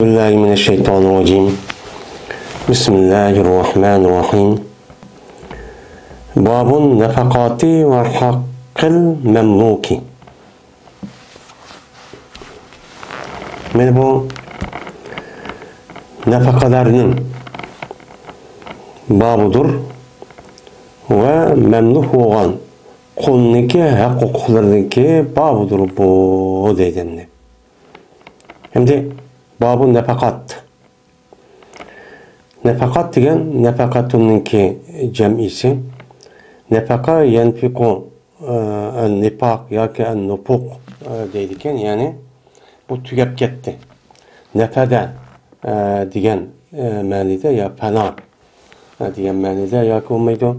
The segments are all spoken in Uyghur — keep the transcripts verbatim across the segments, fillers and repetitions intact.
بالله من الشيطان الرجيم. بسم الله الرحمن الرحيم. باب النفقة وحق المملوك. مانا بۇ نەپەقىلەرنىڭ بابىدۇر ۋە مەملۇك بولغان قۇلنىڭكى ھەق ھوقۇقلىرىنىڭكى بابىدۇر بۇ دەيدۇ ئەمدى. ئەمدى بابۇ نەپەقات. نەپەقات دېگەن نەپەقەتۇننىڭكى جەمئىسى. نەپەقە يەنپىقۇ، ئە، نىپاق ياكى نۇپۇق، ئە، دەيدىكەن. يەنى بۇ تۈگەپ كەتتى. نەفەدە، ئە، دېگەن، ئە، مەنىدە يا پەنا، ئە، دېگەن مەنىدە ياكى بولمايدۇ.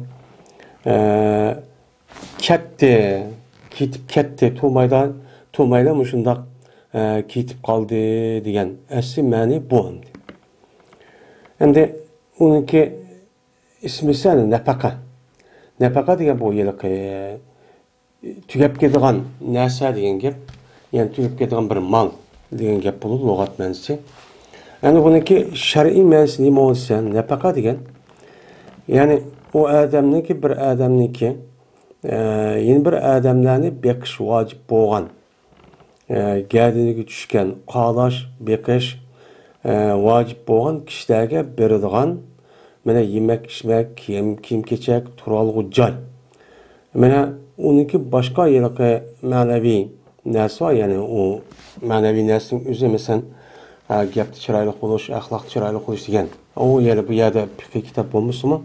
ئە، كەتتى، كېتىپ كەتتى، تۇرمايلا، تۇرمايلا مۇشۇنداق، ئە، كېتىپ قالدى دېگەن ئەسلى مەنى بۇ ئەمدى. ئەمدى ئۇنىڭكى ئىسمىسى نەپەقە. نەپەقە دېگەن بۇ ھېلىقى تۈگەپ كېتىدىغان نەرسە دېگەن گەپ، يەنى تۈگەپ كېتىدىغان بىر مال دېگەن گەپ بولىدۇ لۇغەت مەنىسى. ئەمدى بۇنىڭكى شەرئىي مەنىسى نېمە بولسا، نەپەقە دېگەن، يەنى ئۇ ئادەمنىڭكى، بىر ئادەمنىڭكى ئە، يەنە بىر ئادەملەرنى بېقىش ۋاجىپ بولغان، ئە، گەدىنىگە چۈشكەن، قالاش، بېقىش، ئە، ۋاجىپ بولغان كىشىلەرگە بېرىدىغان، مانا، يېمەك-ئىچمەك، كىيىم، كىيىم-كېچەك، تۇرالغۇ جاي. مانا، ئۇنىڭكى باشقا ھېلىقى مەنىۋى نەرسە بار، يەنى ئۇ مەنىۋى نەرسىنىڭ ئۆزى، مەسىلەن، ئە، گەپتە چىرايلىق بولۇش، ئەخلاقتا چىرايلىق بولۇش دېگەن. ئۇ يەنە بۇ يەردە پىقھىي كىتاب بولمىسىمۇ،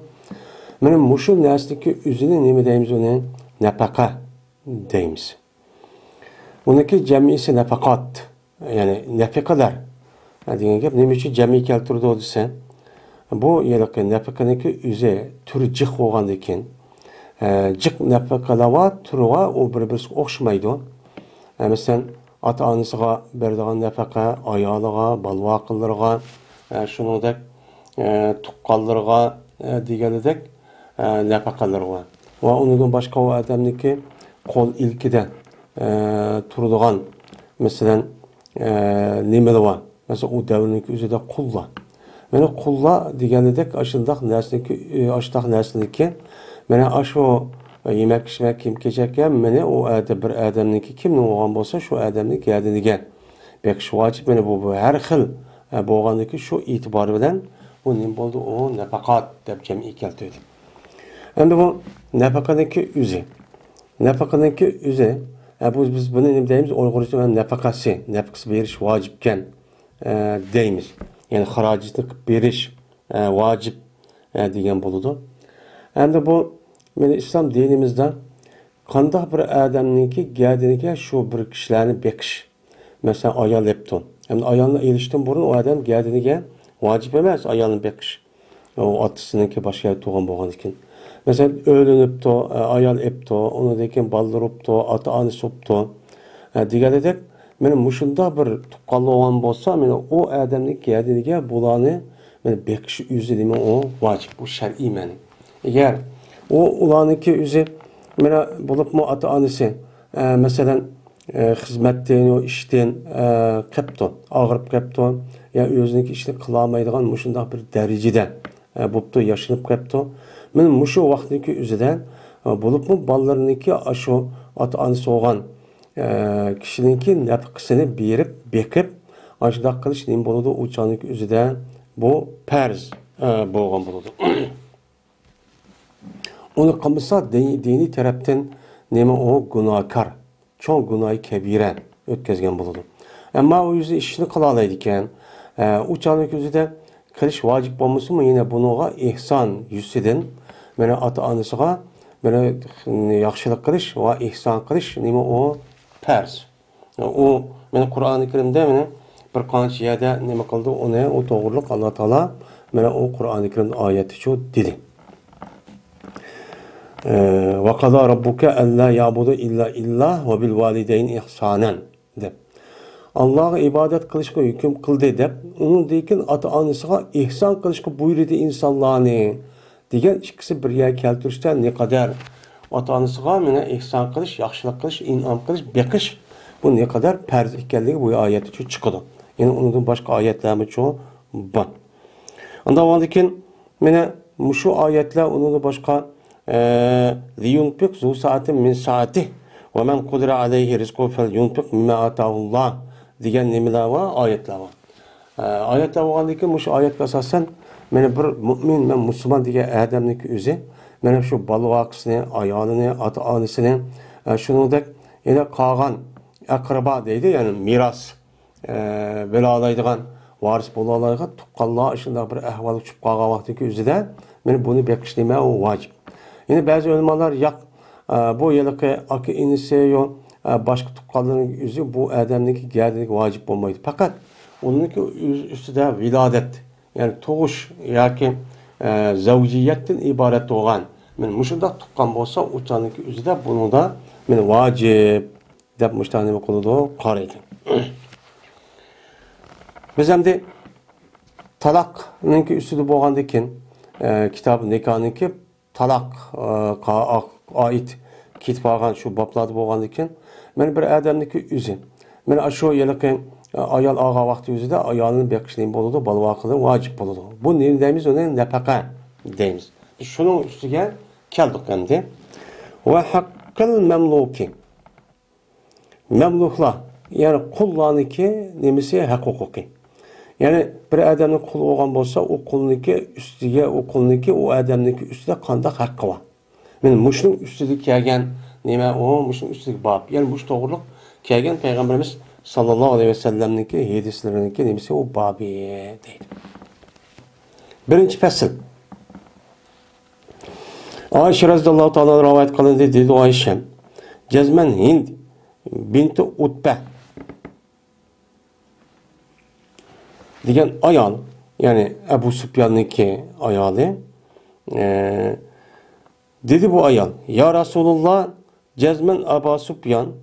مانا مۇشۇ نەرسىنىڭكى ئۆزىنى نېمە دەيمىز ئۇنى؟ نەپەقە دەيمىز. ئۇنىڭكى جەمئىسى نەپەقات، يەنى نەپىقىلەر دېگەن گەپ. نېمە ئۈچۈن جەمئىي كەلتۈرىدۇ دېسە، بۇ ھېلىقى نەپىقىنىڭكى ئۆزى تۈرى جىق بولغاندىن كېيىن، ئە، جىق نەپىقىلەر بار، تۈرى بار، ئۇ بىر-بىرسىگە ئوخشىمايدۇ. ئە، مەسىلەن، ئاتا-ئانىسىغا بېرىدىغان نەپەقە، ئايالىغا، بالا-ۋاقىلىرىغا، ئە، شۇنىڭدەك، ئە، تۇغقانلىرىغا، ئە، دېگەندەك، ئە، نەپەقەلىرىغا. ۋە ئۇنىڭدىن باشقا ئۇ ئادەمنىڭكى قول ئىلكىدە، ئە، تۇرىدىغان، مەسىلەن، ئە، نېمىلىرى بار. مەسىلەن، ئۇ دەۋرنىڭكى ئۆزىدە قۇللار. مانا قۇللار دېگەندەك ئاشۇنداق نەرسىنىڭكى، ئاشۇنداق نەرسىنىڭكى، مانا ئاشۇ يېمەك-ئىچمەك، كىيىم-كېچەك ھەم مانا ئۇ ئادەم، بىر ئادەمنىڭكى كىمنىڭ بولغان بولسا، شۇ ئادەمنىڭ گەدىنىگە بېقىش ۋاجىپ. مانا بۇ، بۇ ھەر خىل، ئە، بولغاندىكى شۇ ئېتىبارى بىلەن بۇ نېمە بولدى؟ ئۇ نەپەقات دەپ جەمئىي كەلتۈردى. ئەمدى بۇ نەپەقىنىڭكى ئۆزى. نەپەقىنىڭكى ئۆزى، ئە، بۇ، بىز بۇنى نېمە دەيمىز؟ ئۇيغۇرچە نەپەقەسى، نەپەقىسى بېرىش ۋاجىپكەن، ئە، دەيمىز. يەنى خىراجىتىنى قىلىپ بېرىش، ئە، ۋاجىپ، ئە، دېگەن بولىدۇ. ئەمدى بۇ، مانا ئىسلام دىنىمىزدا قانداق بىر ئادەمنىڭكى گەدىنىگە شۇ بىر كىشىلەرنى بېقىش، مەسىلەن، ئايال ئېلىپتۇ. ئەمدى ئايالنى ئېلىشتىن بۇرۇن ئۇ ئادەم گەدىنىگە ۋاجىپ ئەمەس ئايالنى بېقىش. ئۇ ئاتىسىنىڭكى باشقا يەردە تۇغان بولغاندىكىن. مەسىلەن، ئۆيلىنىپتۇ، ئايال ئېپتۇ، ئۇنىڭدىن كېيىن بالىلىرى بوپتۇ، ئاتا-ئانىسى بوپتۇ، دېگەندەك، مانا مۇشۇنداق بىر تۇغقانلىق بولغان بولسا، مانا ئۇ ئادەمنىڭ گەدىنىگە بۇلارنى، مانا، بېقىش ئۆزى نېمە ئۇ ۋاجىپ، بۇ شەرئىي مەنى. ئەگەر ئۇ، ئۇلارنىڭكى ئۆزى، مانا، بولۇپمۇ ئاتا-ئانىسى، ئە، مەسىلەن، ئە، خىزمەتتىن، ئۇ ئىشتىن، ئە، قېپتۇ، ئاغرىپ قېپتۇ، يا ئۆزىنىڭكى ئىشىنى قىلالمايدىغان مۇشۇنداق بىر دەرىجىدە، ئە، بوپتۇ، ياشىنىپ قېپتۇ. مانا مۇشۇ ۋاقىتنىڭكى ئۆزىدە، ئە، بولۇپمۇ بالىلىرىنىڭكى ئاشۇ ئاتا-ئانىسى بولغان، ئە، كىشىنىڭكى نەپىقىسىنى بېرىپ، بېقىپ، ئاشۇنداق قىلىش نېمە بولىدۇ؟ ئۇ چاغنىڭكى ئۆزىدە بۇ پەرز، ئە، بولغان بولىدۇ. ئۇنى قىلمىسا، دىنىي، دىنىي تەرەپتىن نېمە ئۇ؟ گۇناھكار، چوڭ گۇناھى كەبىرە ئۆتكۈزگەن بولىدۇ. ئەمما ئۇ ئۆزى ئىشنى قىلالايدىكەن، ئە، ئۇ چاغنىڭ كۆزىدە قىلىش ۋاجىپ بولمىسىمۇ، يەنە بۇنىڭغا ئېھسان يۈزىسىدىن، مانا ئاتا-ئانىسىغا، مانا ياخشىلىق قىلىش ۋە ئېھسان قىلىش نېمە ئۇ؟ پەرز. ئۇ، مانا قۇرئانى كەرىمدە، مانا بىر قانچە يەردە نېمە قىلدى، ئۇنى، ئۇ توغرىلىق ئاللا تائالا، مانا ئۇ قۇرئانى كەرىمدە ئايەتتىچۇ دېدى. ئە، «وقضى ربك ألا تعبدوا إلا إياه وبالوالدين إحسانا» دەپ. ئاللاغا ئىبادەت قىلىشقا ھۆكۈم قىلدى دەپ، ئۇنىڭدىن كېيىن ئاتا-ئانىسىغا ئېھسان قىلىشقا بۇيرۇدى ئىنسانلارنى. دېگەن ئىككىسى بىر يەرگە كەلتۈرۈشتە نەقەدەر ئاتا-ئانىسىغا مانا ئېھسان قىلىش، ياخشىلىق قىلىش، ئىنئام قىلىش، بېقىش، بۇ نەقەدەر پەرز ئىكەنلىكى بۇ ئايەتتىچۇ چىقىدۇ. يەنى ئۇنىڭدىن باشقا ئايەتلەرمۇ چوڭ بار. ئاندىن ئاندىن كېيىن مانا مۇشۇ ئايەتلەر ئۇنىڭدىن باشقا، ئە، لىيۇنفىق زۇ سائەتىن مىن سائەتىھ ۋە مەن قۇدىرە ئەلەيھى رىزقۇھۇ فەليۇنفىق مىمما ئاتاھۇللاھ دېگەن نېمىلەر بار؟ ئايەتلەر بار. ئە، ئايەتلەر بولغاندىن كېيىن مۇشۇ ئايەتكە ئاساسەن مانا بىر مۇئمىن، مەن مۇسۇلمان دېگەن ئادەمنىڭكى ئۆزى مانا شۇ بالا-ۋاقىسىنى، ئايالىنى، ئاتا-ئانىسىنى، ئە، شۇنىڭدەك يەنە قالغان ئەقرىبا دەيدۇ، يەنى مىراس، ئە، بېرەلەيدىغان، ۋارىس بولالايدىغان تۇغقانلار شۇنداق بىر ئەھۋالغا چۈشۈپ قالغان ۋاقتىدىكى ئۆزىدە مانا بۇنى بېقىش نېمە ئۇ ۋاجىپ. يەنە بەزى ئۆلىمالار ياق، ئە، بۇ ھېلىقى ئاكا-ئىنىسى يو، ئە، باشقا تۇغقانلىرىنىڭ ئۆزى بۇ ئادەمنىڭكى گەدىنىگە ۋاجىپ بولمايدۇ. پەقەت ئۇنىڭكى ئۆز ئۈستىدە ۋىلادەت، يەنى تۇغۇش ياكى، ئە، زەۋجىيەتتىن ئىبارەت بولغان مانا مۇشۇنداق تۇغقان بولسا، ئۇ چاغنىڭكى ئۆزىدە بۇنىڭدا مانا ۋاجىپ دەپ مۇشۇنداق نېمە قىلىدۇ، قارايدۇ. بىز ئەمدى تالاقنىڭكى ئۈستىدە بولغاندىن كېيىن، ئە، كىتاب نىكاھنىڭكى تالاق، ئە، قا-، ئا-، ئائىت كېتىپ قالغان شۇ بابلاردا بولغاندىن كېيىن، مانا بىر ئادەمنىڭكى ئۆزى، مانا شۇ ھېلىقى، ئە، ئايال ئالغان ۋاقتى ئۆزىدە ئايالىنى بېقىش نېمە بولىدۇ، بالا ۋاقىدىن ۋاجىپ بولىدۇ. بۇ نېمە دەيمىز؟ ئۇنى نەپەقە دەيمىز. شۇنىڭ ئۈستىگە كەلدۇق ئەمدى. ۋە ھەققىل مەملۇكى. مەملۇكلار، يەنى قۇللارنىڭكى نېمىسى؟ ھەق ھوقۇقى. يەنى بىر ئادەمنىڭ قۇلى بولغان بولسا، ئۇ قۇلنىڭكى ئۈستىگە، ئۇ قۇلنىڭكى ئۇ ئادەمنىڭكى ئۈستىدە قانداق ھەققى بار؟ مانا مۇشۇنىڭ ئۈستىدە كەلگەن نېمە ئۇ؟ مۇشۇنىڭ ئۈستىدىكى باب. يەنى مۇشۇ توغرۇلۇق كەلگەن پەيغەمبىرىمىز ساللاللاھۇ ئەلەيھى ۋەسەللەمنىڭكى ھەدىسلىرىنىڭكى نېمىسى ئۇ؟ بابى دەيدۇ. بىرىنچى پەسىل. ئائىشە رەزىياللاھۇ تائالا رىۋايەت قىلىندى، دېدى ئائىشە، جەزمەن ھىند بىنتى ئۇتبە دېگەن ئايال، يەنى ئەبۇ سۇپياننىڭكى ئايالى، ئە، دېدى بۇ ئايال، يا رەسۇلۇللا، جەزمەن ئەبا سۇپيان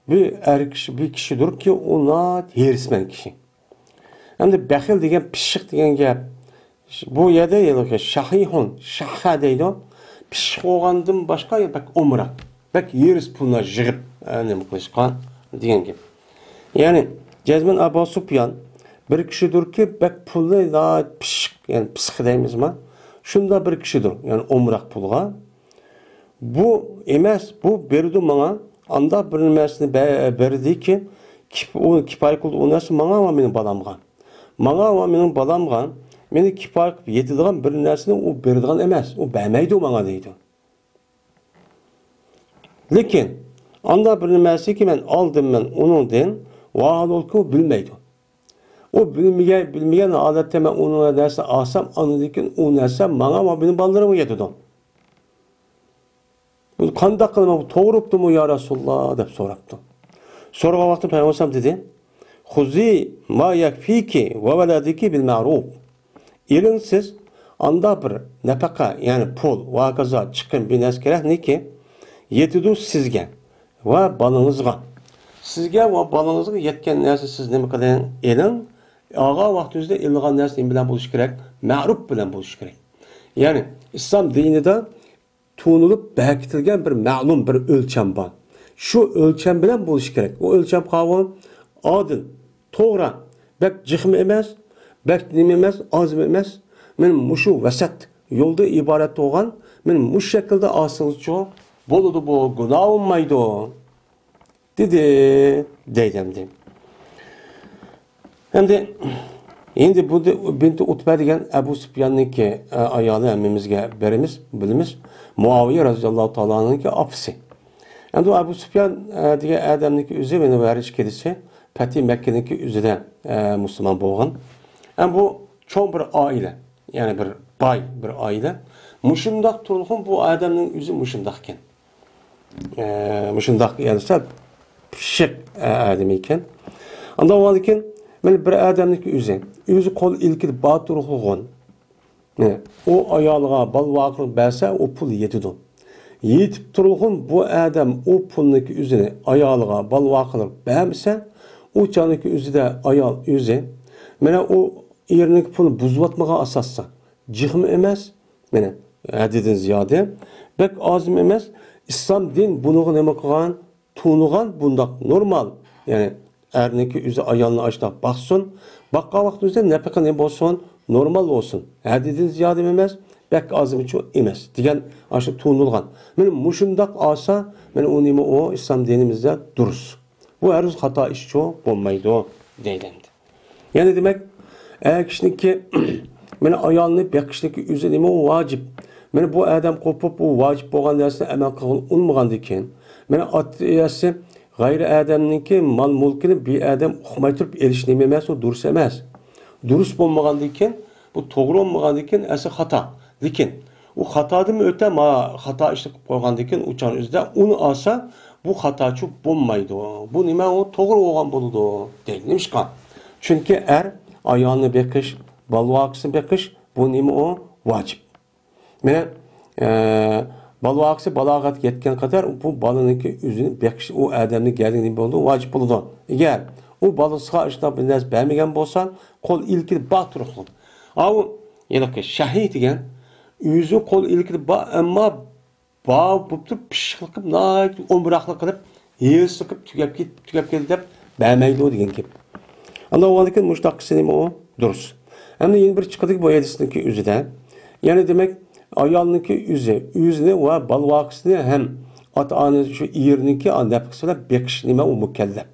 بىر ئەر كىشى، بىر كىشىدۇركى، ئۇ ناھايىتى ھېرىسمەن كىشى. ئەمدى بەخىل دېگەن، پىششىق دېگەن گەپ. بۇ يەردە ھېلىقى شەھىھۇن، شەھە دەيدۇ. پىششىق بولغاندىن باشقا بەك ئومراق، بەك ھېرىس پۇلنى يىغىپ، ئە، نېمە قىلىشقا دېگەن گەپ. يەنى جەزمەن ئەبا سۇپيان بىر كىشىدۇركى، بەك پۇلنى ناھايىتى پىششىق، يەنى پىسخ دەيمىزما؟ شۇنداق بىر كىشىدۇر، يەنى ئومراق پۇلغا. بۇ ئەمەس، بۇ بېرىدۇ ماڭا، ئانداق بىر نەرسىنى بە-، بېرىدىكى، كىپ-، ئۇ كىپايە قىلىدۇ ئۇ نەرسە ماڭا ۋە مېنىڭ بالامغا. ماڭا ۋە مېنىڭ بالامغا مېنى كىپايە قىلىپ يېتىدىغان بىر نەرسىنى ئۇ بېرىدىغان ئەمەس، ئۇ بەرمەيدۇ ماڭا دەيدۇ. لېكىن ئانداق بىر نەرسىكى مەن ئالدىم مەن ئۇنىڭدىن، ۋاھالۇلكى ئۇ بىلمەيدۇ. ئۇ بىلمىگەن، بىلمىگەن ھالەتتە مەن ئۇنىڭ نەرسىنى ئالسام، ئاندىن كېيىن ئۇ نەرسە ماڭا ۋە مېنىڭ بالىلىرىمغا يېتىدۇ. بۇنى قانداق قىلىمەن؟ بۇ توغرا بوپتۇمۇ يا رەسۇلاللا؟ دەپ سوراپتۇ. سورىغان ۋاقتىدا پەيغەمبەر ئەلەيھىسسالام دېدى، خۇزى ما يەكفىكى ۋە ۋەلەدىكى بىل مەرۇف. ئېلىڭ سىز ئانداق بىر نەپەقە، يەنى پۇل ۋە ھاكازا چىقىم بىر نەرسە كېرەكنىكى يېتىدۇ سىزگە ۋە بالىڭىزغا. سىزگە ۋە بالىڭىزغا يەتكەن نەرسە سىز نېمە قىلىڭ؟ ئېلىڭ. ئالغان ۋاقتىڭىزدا ئېلىنغان نەرسە نېمە بىلەن بولۇشى كېرەك؟ مەرۇپ بىلەن بولۇشى كېرەك. يەنى ئىسلام دىنىدا تونۇلۇپ بەكىتىلگەن بىر مەلۇم بىر ئۆلچەم بار. شۇ ئۆلچەم بىلەن بولۇشى كېرەك. ئۇ ئۆلچەم قاۋۇ ئادىل، توغرا، بەك جىقمۇ ئەمەس، بەك نېمە ئەمەس، ئازمۇ ئەمەس. مانا مۇشۇ ۋەسەت يولدا ئىبارەت بولغان، مانا مۇشۇ شەكىلدە ئالسىڭىزچۇ بولىدۇ، بۇ گۇناھ بولمايدۇ. دېدى، دەيدۇ ئەمدى. ئەمدى ھىند بۇ بىنتى ئۇتبە دېگەن ئەبۇ سۇپياننىڭكى، ئە، ئايالى ھەممىمىزگە بېرىمىز، بىلىمىز. مۇئاۋىيە رەزىياللاھۇ تائالا ئەنھۇنىڭكى ئاپىسى. ئەمدى ئەبۇ سۇپيان، ئە، دېگەن ئادەمنىڭكى ئۆزى مانا ۋەرىش كېلىشى پەتھى مەككىنىڭكى ئۆزىدە، ئە، مۇسۇلمان بولغان. ئەمدى بۇ چوڭ بىر ئائىلە، يەنى بىر باي بىر ئائىلە. مۇشۇنداق تۇرغۇن بۇ ئادەمنىڭ ئۆزى مۇشۇنداق ئىكەن. ئە، مۇشۇنداق، يەنى سەل پىششىق، ئە، ئادەم ئىكەن. ئاندىن ئاۋۋالدىن كېيىن، مانا بىر ئادەمنىڭكى ئۆزى، ئۆزى قول ئىلكىدە بار تۇرغۇن. مانا، ئۇ ئايالىغا بالا ۋاقىت بەرسە، ئۇ پۇل يېتىدۇ. يېتىپ تۇرغۇن بۇ ئادەم ئۇ پۇلنىڭكى ئۆزىنى ئايالىغا بالا ۋاقىت بەرمىسە، ئۇ چاغنىڭكى ئۆزىدە ئايال ئۆزى، مانا، ئۇ ئېرىنىڭكى پۇلىنى بۇزۇۋاتمىغان ئاساستا، جىقمۇ ئەمەس، مانا، ھەددىدىن زىيادە، بەك ئازمۇ ئەمەس. ئىسلام دىن بۇنىڭغا نېمە قىلغان؟ تونۇغان بۇنداق نورمال، يەنى ئەرنىڭكى ئۆزى ئايالنى ئاشۇنداق باقسۇن، باققان ۋاقتىمىزدا نەپىقە نېمە بولسۇن، نورمال بولسۇن، ھەددىدىن زىيادە ئەمەس، بەك ئازمۇچۇ ئەمەس دېگەن ئاشۇ تونۇلغان. مانا مۇشۇنداق ئالسا، مانا ئۇ نېمە، ئۇ ئىسلام دىنىمىزدە دۇرۇس. بۇ ھەرگىز خاتا ئىشچۇ بولمايدۇ دەيدۇ ئەمدى. يەنى دېمەك، ئەر كىشىنىڭكى مانا ئايالنى بېقىشنىڭكى ئۆزى نېمە، ۋاجىپ. مانا بۇ ئادەم قوپۇپ، بۇ ۋاجىپ بولغان نەرسىنى ئەمەل قىلغىلى ئۇنىمىغاندىكىن، مانا ئاتا ئىگىسى غەيرىي ئادەمنىڭكى مال مۈلكىنى بىر ئادەم ئۇقماي تۇرۇپ ئېلىش نېمە ئەمەس، ئۇ دۇرۇس ئەمەس. دۇرۇس بولمىغاندىكىن، بۇ توغرا بولمىغاندىكىن ئەسلى خاتا. لېكىن ئۇ خاتادىن ئۆتە، ما خاتا ئىشنى قىلىپ قويغاندىكىن ئۇ چاغنىڭ ئۆزىدە ئۇنى ئالسا، بۇ خاتاچۇ بولمايدۇ. بۇ نېمە، ئۇ توغرا بولغان بولىدۇ دەيدۇ. نېمىشقا؟ چۈنكى ئەر ئايالنى بېقىش، بالىۋاقىسىنى بېقىش، بۇ نېمە، ئۇ ۋاجىپ. مانا، ئە، بالىۋاقىسى بالاغەتكە يەتكەن قەدەر بۇ بالىنىڭكى ئۆزىنى بېقىش ئۇ ئادەمنىڭ گەردىنىگە نېمە بولىدۇ؟ ۋاجىپ بولىدۇ. ئەگەر ئۇ بالىسىغا ئاشۇنداق بىر نەرسە بەرمىگەن بولسا، قول ئىلكىدە بار تۇرۇقلۇق. ئاۋۇ ھېلىقى شەھى دېگەن ئۆزى قول ئىلكىدە بار، ئەمما بار بولۇپ تۇرۇپ پىششىقلىق قىلىپ، ناھايىتى ئومراقلىق قىلىپ، ھېرىسلىق قىلىپ، تۈگەپ كېتىپ، تۈگەپ كېتىپ دەپ بەرمەيدۇ دېگەن گەپ. ئاندىن بولغاندىكىن مۇشۇنداق قىلسا نېمە، ئۇ دۇرۇس. ئەمدى يەنە بىر چىقىدىكى بۇ ھەدىستىكى ئۆزىدە، يەنى دېمەك، ئايالنىڭكى ئۆزى، ئۆزىنى ۋە بالىۋاقىسىنى ھەم ئاتا-ئانىسى، شۇ ئېرىنىڭكى نەپقىسى بىلەن بېقىش نېمە، ئۇ مۇكەللەپ.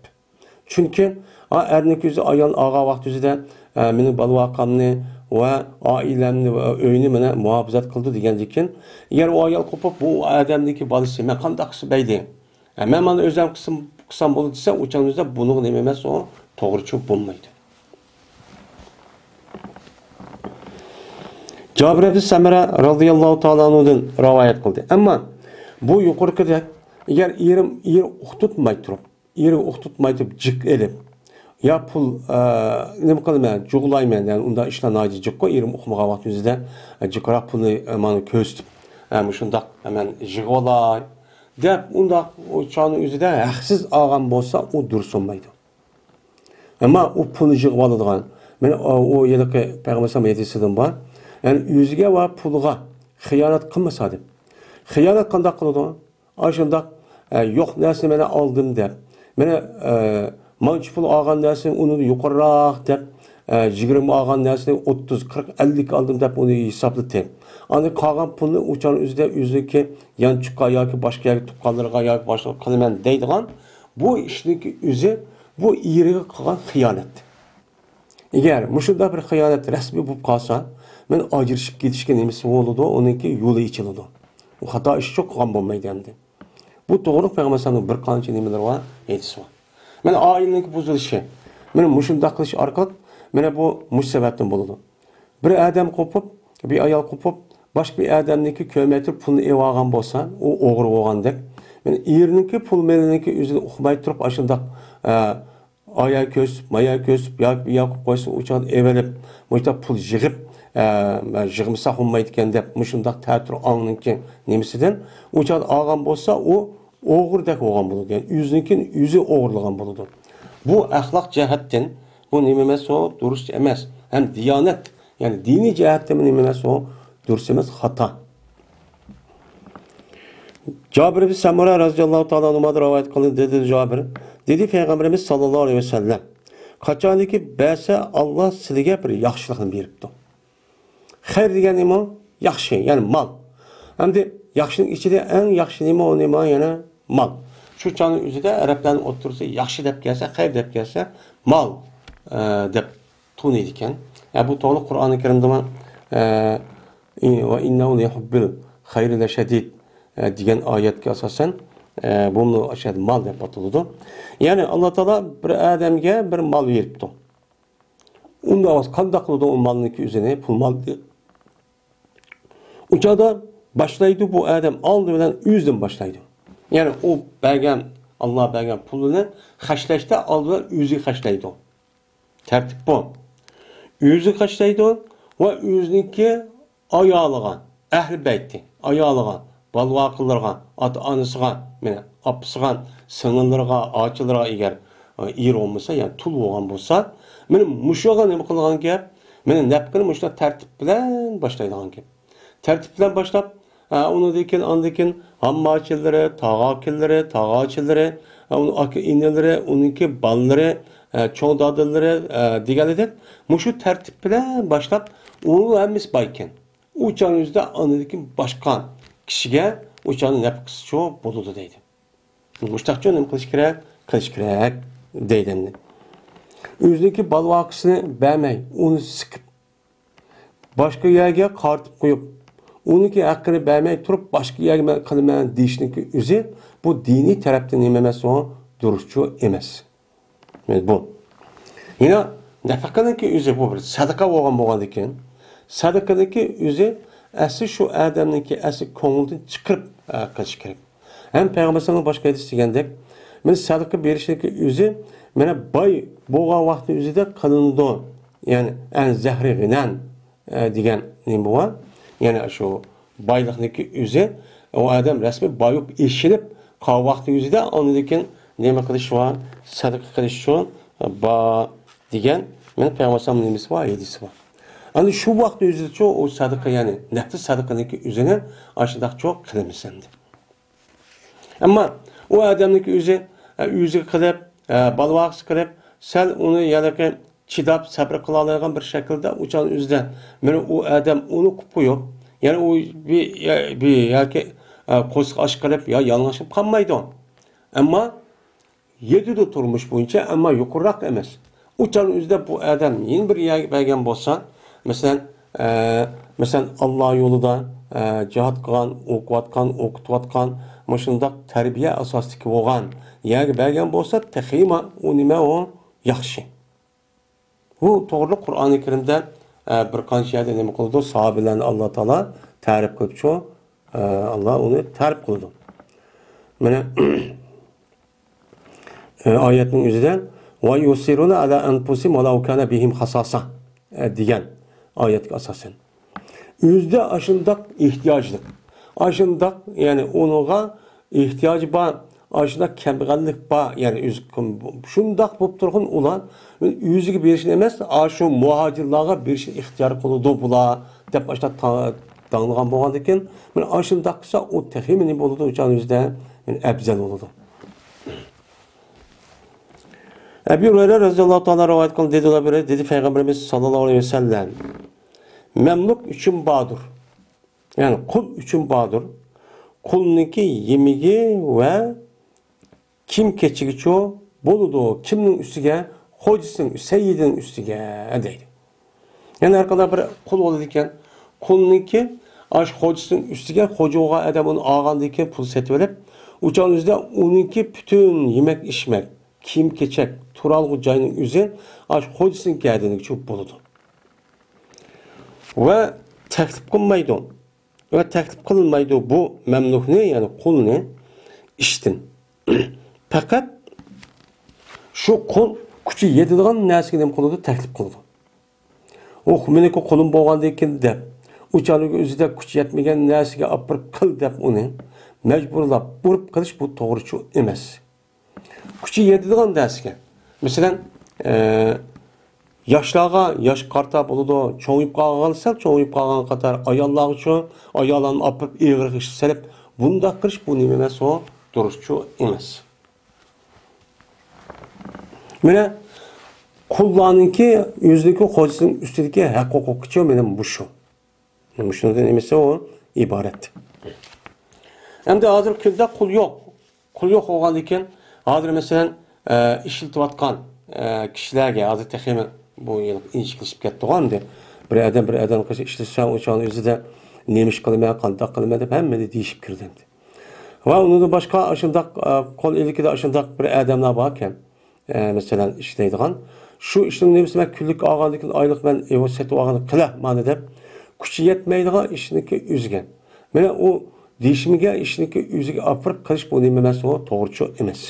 چۈنكى، ئا، ئەرنىڭكى ئۆزى ئايالنى ئالغان ۋاقتى ئۆزىدە، ئە، مېنىڭ بالىۋاقامنى ۋە ئائىلەمنى ۋە ئۆينى مانا مۇھاپىزەت قىلىدۇ دېگەندىكىن، ئەگەر ئۇ ئايال قوپۇپ، بۇ ئادەمنىڭكى بالىسى، مەن قانداق قىلسا بەيدى؟ ئە، مەن مانا ئۆزۈم قىلسام، قىلسام بولىدۇ دېسە، ئۇ چاغنىڭ ئۆزىدە بۇنىڭغا نېمە ئەمەس، ئۇ توغرىچۇ بولمايدۇ. جابىر ئىبن سەمرە رازىياللاھۇ تائالا ئەنھۇدىن رىۋايەت قىلدى. ئەمما بۇ يۇقىرىقىدەك، ئەگەر ئېرىم، ئېرى ئۇقتۇرتماي تۇرۇپ، ئېرى ئۇقتۇرتماي تۇرۇپ جىق ئېلىپ، يا پۇل، ئە، نېمە قىلىمەن، جۇغلايمەن، يەنى ئۇنداق ئىشلار ناھايىتى جىققۇ، ئېرىم ئۇقمىغان ۋاقتى ئۆزىدە، ئە، جىقراق پۇلنى، ئە، مانا كۆرسىتىپ، ئە، مۇشۇنداق، ئە، مەن يىغىۋالاي دەپ، ئۇنداق ئۇ چاغنىڭ ئۆزىدە ھەقسىز ئالغان بولسا، ئۇ دۇرۇس بولمايدۇ. ئەمما ئۇ پۇلنى يىغىۋالىدىغان، مانا ئۇ ھېلىقى پەيغەمبەر ھەدىسىدىن بار، يەنى ئۆزىگە ۋە پۇلىغا خىيانەت قىلمىسا دەپ. خىيانەت قانداق قىلىدۇ؟ ئاشۇنداق، ئە، يوق نەرسىنى مانا ئالدىم دەپ، مانا، ئە، مانچە پۇل ئالغان نەرسىنى ئۇنىڭدىن يۇقىرىراق دەپ، ئە، يىگىرمە ئالغان نەرسىنى ئوتتۇز، قىرىق، ئەللىك ئالدىم دەپ ئۇنى ھېسابلىتىپ، ئاندىن قالغان پۇلنى ئۇ چاغنىڭ ئۆزىدە ئۆزىنىڭكى يانچۇققا ياكى باشقا يەرگە تۇغقانلىرىغا ياكى باشقىغا قىلىمەن دەيدىغان، بۇ ئىشنىڭكى ئۆزى بۇ ئېرىگە قىلغان خىيانەت. ئەگەر مۇشۇنداق بىر خىيانەت رەسمىي بولۇپ قالسا، مانا ئاجرىشىپ كېتىشكە نېمىسى بولىدۇ، ئۇنىڭكى يولى ئېچىلىدۇ. ئۇ خاتا ئىشچۇ قىلغان بولمايدۇ ئەمدى. بۇ توغرۇلۇق پەيغەمبەر ئەلەيھىسسالامنىڭ بىر قانچە نېمىلىرى بار، ھەدىسى بار. مانا ئائىلىنىڭكى بۇزۇلۇشى، مانا مۇشۇنداق قىلىش ئارقىلىق، مانا بۇ مۇشۇ سەۋەبتىن بولىدۇ. بىر ئادەم قوپۇپ، بىر ئايال قوپۇپ، باشقا بىر ئادەمنىڭكى كۆرمەي تۇرۇپ پۇلنى ئېلىۋالغان بولسا، ئۇ ئوغرى بولغاندەك. مانا ئېرىنىڭكى پۇل مېلىنىڭكى ئۆزىنى ئۇقماي تۇرۇپ، ئاشۇنداق، ئە، ئايا كۆرسىتىپ، مايا كۆرسىتىپ، ياكى بۇ ياققا قويسا، ئۇ چاغدا ئېلىپ، مۇشۇنداق پۇل يىغىپ، ئە، يىغمىساق بولمايدىكەن دەپ، مۇشۇنداق تەتۈر ئاڭنىڭكى نېمىسىدىن ئۇ چاغدا ئالغان بولسا، ئۇ ئوغرىدەك بولغان بولىدۇ. يەنى ئۆزىنىڭكىنى ئۆزى ئوغرىلىغان بولىدۇ. بۇ ئەخلاق جەھەتتىن بۇ نېمە ئەمەس، ئۇ دۇرۇس ئەمەس. ھەم دىيانەت، يەنى دىنىي جەھەتتىنمۇ نېمە ئەمەس، ئۇ دۇرۇس ئەمەس، خاتا. جابىر ئىبن سەمۇرە رازىياللاھۇ تائالا ئەنھۇدىن رىۋايەت قىلىندى، دېدى جابىر، دېدى پەيغەمبىرىمىز ساللاللاھۇ ئەلەيھى ۋەسەللەم، قاچانكى بەرسە ئاللا سىلىگە بىر ياخشىلىقنى بېرىپتۇ. خەير دېگەن نېمە؟ ياخشى، يەنى مال. ئەمدى ياخشىنىڭ ئىچىدە ئەڭ ياخشى نېمە؟ ئۇ نېمە؟ يەنە مال. شۇ چاغنىڭ ئۆزىدە ئەرەبلەرنىڭ ئوتتۇرىسى ياخشى دەپ كەلسە، خەير دەپ كەلسە، مال، ئە، دەپ تونۇيدىكەن. يا، بۇ توغرا قۇرئانى كەرىمدىمۇ، ئە، ۋە ئىننەھۇ لىھۇببىل خەيرى لەشەدىد، ئە، دېگەن ئايەتكە ئاساسەن، ئە، بۇمۇ ئاشۇ يەردە مال دەپ ئاتىلىدۇ. يەنى ئاللا تائالا بىر ئادەمگە بىر مال بېرىپتۇ. ئۇنداق بولسا قانداق قىلىدۇ ئۇ مالنىڭكى ئۆزىنى، پۇل مالنى؟ ئۇ چاغدا باشلايدۇ بۇ ئادەم، ئالدى بىلەن ئۆزىدىن باشلايدۇ. يەنى ئۇ بەرگەن، ئاللا بەرگەن پۇلىنى خەجلەشتە ئالدى بىلەن ئۆزى خەجلەيدۇ. تەرتىپ بۇ. ئۆزى خەجلەيدۇ ۋە ئۆزىنىڭكى ئايالىغا، ئەھلى بەيتى، ئايالىغا، بالىۋاقىلىرىغا، ئاتا-ئانىسىغا، مانا، ئاپىسىغا، سىڭىللىرىغا، ئاچىلىرىغا، ئەگەر، ئە، ئېرى بولمىسا، يەنى تۇل بولغان بولسا، مانا مۇشۇغا نېمە قىلغان گەپ؟ مانا نەپقىنى مۇشۇنداق تەرتىپ بىلەن باشلايدىغان گەپ. تەرتىپ بىلەن باشلاپ، ئە، ئۇنىڭدىن كېيىن، ئاندىن كېيىن ھامماچىلىرى، تاغاكىلىرى، تاغاچىلىرى، ئۇنىڭ ئاكا ئىنىلىرى، ئۇنىڭكى بالىلىرى، ئە، چوڭ دادىلىرى، ئە، دېگەنلىدەك، مۇشۇ تەرتىپ بىلەن باشلاپ، ئۇ ھەممىسى بايكەن. ئۇ چاغنىڭ ئۆزىدە ئاندىن كېيىن باشقا كىشىگە ئۇ چاغنىڭ نەپقىسىچۇ بولىدۇ دەيدۇ. مۇشتاقچۇ نېمە قىلىش كېرەك؟ قىلىش كېرەك دەيدۇ ئەمدى. ئۆزىنىڭكى بالىۋاقىسىنى بەرمەي، ئۇنى سىقىپ، باشقا يەرگە قارىتىپ قويۇپ، ئۇنىڭكى ھەققىنى بەرمەي تۇرۇپ، باشقا يەرگە مەن قىلىمەن دېيىشنىڭكى ئۆزى، بۇ دىنىي تەرەپتىن نېمە ئەمەس، ئۇ دۇرۇسچۇ ئەمەس. بۇ. يەنە نەپەقىنىڭكى ئۆزى بۇ بىر سەدىقە بولغان بولغاندىكىن، سەدىقىنىڭكى ئۆزى ئەسلى شۇ ئادەمنىڭكى ئەسلى كۆڭلىدىن چىقىرىپ، ئە، قىلىش كېرەك. ھەم پەيغەمبەر سەللەللاھۇ ئەلەيھى ۋەسەللەم باشقا ھەدىس دېگەندەك، مانا سەدىقە بېرىشنىڭكى ئۆزى، مانا باي بولغان ۋاقتى ئۆزىدە قىلىنىدۇ. يەنى، ئەن زەھرى غىنەن، ئە، دېگەن نېمە بار؟ يەنى شۇ بايلىقنىڭكى ئۆزى، ئۇ ئادەم رەسمىي باي بولۇپ ئېشىلىپ قالغان ۋاقتى ئۆزىدە، ئاندىن كېيىن نېمە قىلىش بار؟ سەدىقە قىلىش ئۈچۈن بار دېگەن، مانا پەيغەمبەر ئەلەيھىسسالامنىڭ نېمىسى بار؟ ھەدىسى بار. ئەنە شۇ ۋاقىت ئۆزىدىچۇ ئۇ سەدىقە، يەنى نەپس سەدىقىنىڭكى ئۆزىنى ئاشۇنداقچۇ قىلىمىز ئەمدى. ئەمما ئۇ ئادەمنىڭكى ئۆزى، ئە، ئۆزىگە قىلىپ، ئە، بالىۋاقىسى قىلىپ، سەل ئۇنى ھېلىقى چىداپ، سەبرى قىلالايدىغان بىر شەكىلدە ئۇ چاغنىڭ ئۆزىدە، مانا ئۇ ئادەم ئۇنى قىلىپ قويۇپ، يەنى ئۇ بىر، يا، بىر ياكى، ئە، قورسىقى ئاچ قىلىپ، يا يالىڭاچ قىلىپ قالمايدۇ. ئەمما يېتىدۇ تۇرمۇش بويىچە، ئەمما يۇقىرىراق ئەمەس. ئۇ چاغنىڭ ئۆزىدە بۇ ئادەم يەنە بىر يەرگە بەرگەن بولسا، مەسىلەن، ئە، مەسىلەن، ئاللا يولىدا، ئە، جىھاد قىلغان، ئوقۇۋاتقان، ئوقۇتۇۋاتقان، مۇشۇنداق تەربىيە ئاساسىدىكى بولغان يەرگە بەرگەن بولسا، تېخىمۇ ئۇ نېمە ئۇ ياخشى. بۇ توغرىلىق قۇرئانى كەرىمدە، ئە، بىر قانچە يەردە نېمە قىلىدۇ؟ ساھابىلەرنى ئاللا تائالا تەرىپ قىلىپچۇ؟ ئە، ئاللا ئۇنى تەرىپ قىلىدۇ. مانا، ئە، ئايەتنىڭ ئۆزىدە، «ۋە يۇسىرۇنە ئەلا ئەنفۇسىھىم ۋەلەۋ كانە بىھىم خاساسا»، ئە، دېگەن ئايەتكە ئاساسەن. ئۆزىدە ئاشۇنداق ئېھتىياجلىق، ئاشۇنداق، يەنى ئۇنىڭغا ئېھتىياجى بار، ئاشۇنداق كەمبەغەللىك بار، يەنى ئۆزى شۇنداق بولۇپ تۇرغان ئۇلار ئۆزىگە بېرىشنى ئەمەس، ئاشۇ مۇھاجىرلارغا بېرىشنى ئىختىيار قىلىدۇ بۇلار، دەپ ئاشۇنداق تا-، داڭلىغان بولغاندىكىن، مانا ئاشۇنداق قىلسا، ئۇ تېخىمۇ نېمە بولىدۇ؟ ئۇ چاغنىڭ ئۆزىدە، يەنى ئەپزەل بولىدۇ. ئەبۇ ھۇرەيرە رەزىياللاھۇ تائالا رىۋايەت قىلدى، دېدى، دېدى پەيغەمبىرىمىز ساللاللاھۇ ئەلەيھى ۋەسەللەم، مەملۇك ئۈچۈن باردۇر. يەنى قۇل ئۈچۈن باردۇر. قۇلنىڭكى يېمىكى ۋە كىيىم كېچىكىچۇ بولىدۇ. كىمنىڭ ئۈستىگە؟ خوجىسىنىڭ، سەييىدىنىڭ ئۈستىگە، دەيدۇ. يەنى ھەر قانداق بىر قۇل بولىدىكەن. قۇلنىڭكى ئاشۇ خوجىسىنىڭ ئۈستىگە، خوجا بولغان ئادەم ئۇنى ئالغاندىن كېيىن پۇل سېتىۋېلىپ، ئۇ چاغنىڭ ئۆزىدە ئۇنىڭكى پۈتۈن يېمەك ئىچمەك، كىيىم كېچەك، تۇرالغۇ جاينىڭ ئۆزى ئاشۇ خوجىسىنىڭ گەدىنىگىچۇ بولىدۇ. ۋە تەكلىپ قىلمايدۇ. ۋە تەكلىپ قىلمايدۇ بۇ مەملۇكنى، يەنى قۇلنى ئىشتىن. پەقەت شۇ قۇل كۈچى يېتىدىغان نەرسىگە نېمە قىلىدۇ؟ تەكلىپ قىلىدۇ. ئۇ مېنىڭكى قۇلۇم بولغاندىن كېيىن دەپ، ئۇ چاغنىڭ ئۆزىدە كۈچى يەتمىگەن نەرسىگە ئاپىرىپ قىل دەپ ئۇنى مەجبۇرلاپ ئۇرۇپ قىلىش بۇ توغرىچۇ ئەمەس. كۈچى يېتىدىغان نەرسىگە. مەسىلەن، ئە، ياشلارغا ياش قارتا بولىدۇ، چوڭىيىپ قالغان، سەل چوڭىيىپ قالغان قاتار ئاياللارغىچۇ، ئاياللارنى ئاپىرىپ ئېغىر ئىشقا سېلىپ، بۇنداق قىلىش بۇ نېمە ئەمەس، ئۇ دۇرۇسچۇ ئەمەس. مانا قۇللارنىڭكى ئۆزىنىڭكى خوجىسىنىڭ ئۈستىدىكى ھەق ھوقۇقىچۇ مانا مۇشۇ. مۇشۇنىڭدىن نېمىسى ئۇ ئىبارەت. ئەمدى ھازىر كۈندە قۇل يوق. قۇل يوق بولغاندىن كېيىن، ھازىر مەسىلەن، ئە، ئىشلىتىۋاتقان، ئە، كىشىلەرگە ھازىر تېخىمۇ بۇ يىل ئىنچىكىلىشىپ كەتتىغۇ ئەمدى. بىر ئادەم، بىر ئادەم قىلسا ئىشلىسە، ئۇ چاغنىڭ ئۆزىدە نېمە ئىش قىلىمەن، قانداق قىلىمەن دەپ ھەممىنى دېيىشىپ كىردى ئەمدى. ۋە ئۇنىڭدىن باشقا ئاشۇنداق، ئە، قول ئىلكىدە ئاشۇنداق بىر ئادەملەر باركەن. ئە، مەسىلەن، ئىشلەيدىغان. شۇ ئىشنىڭ نېمىسى مەن كۈنلۈك ئالغاندىن كېيىن ئايلىق مەن ئېۋەز سېتىپ ئالغان قىلە مانا دەپ، كۈچى يەتمەيدىغان ئىشنىڭكى ئۆزىگە. مانا ئۇ دېيىشمىگەن ئىشنىڭكى ئۆزىگە ئاپىرىپ قىلىش بۇ نېمە ئەمەس، ئۇ توغرىچۇ ئەمەس.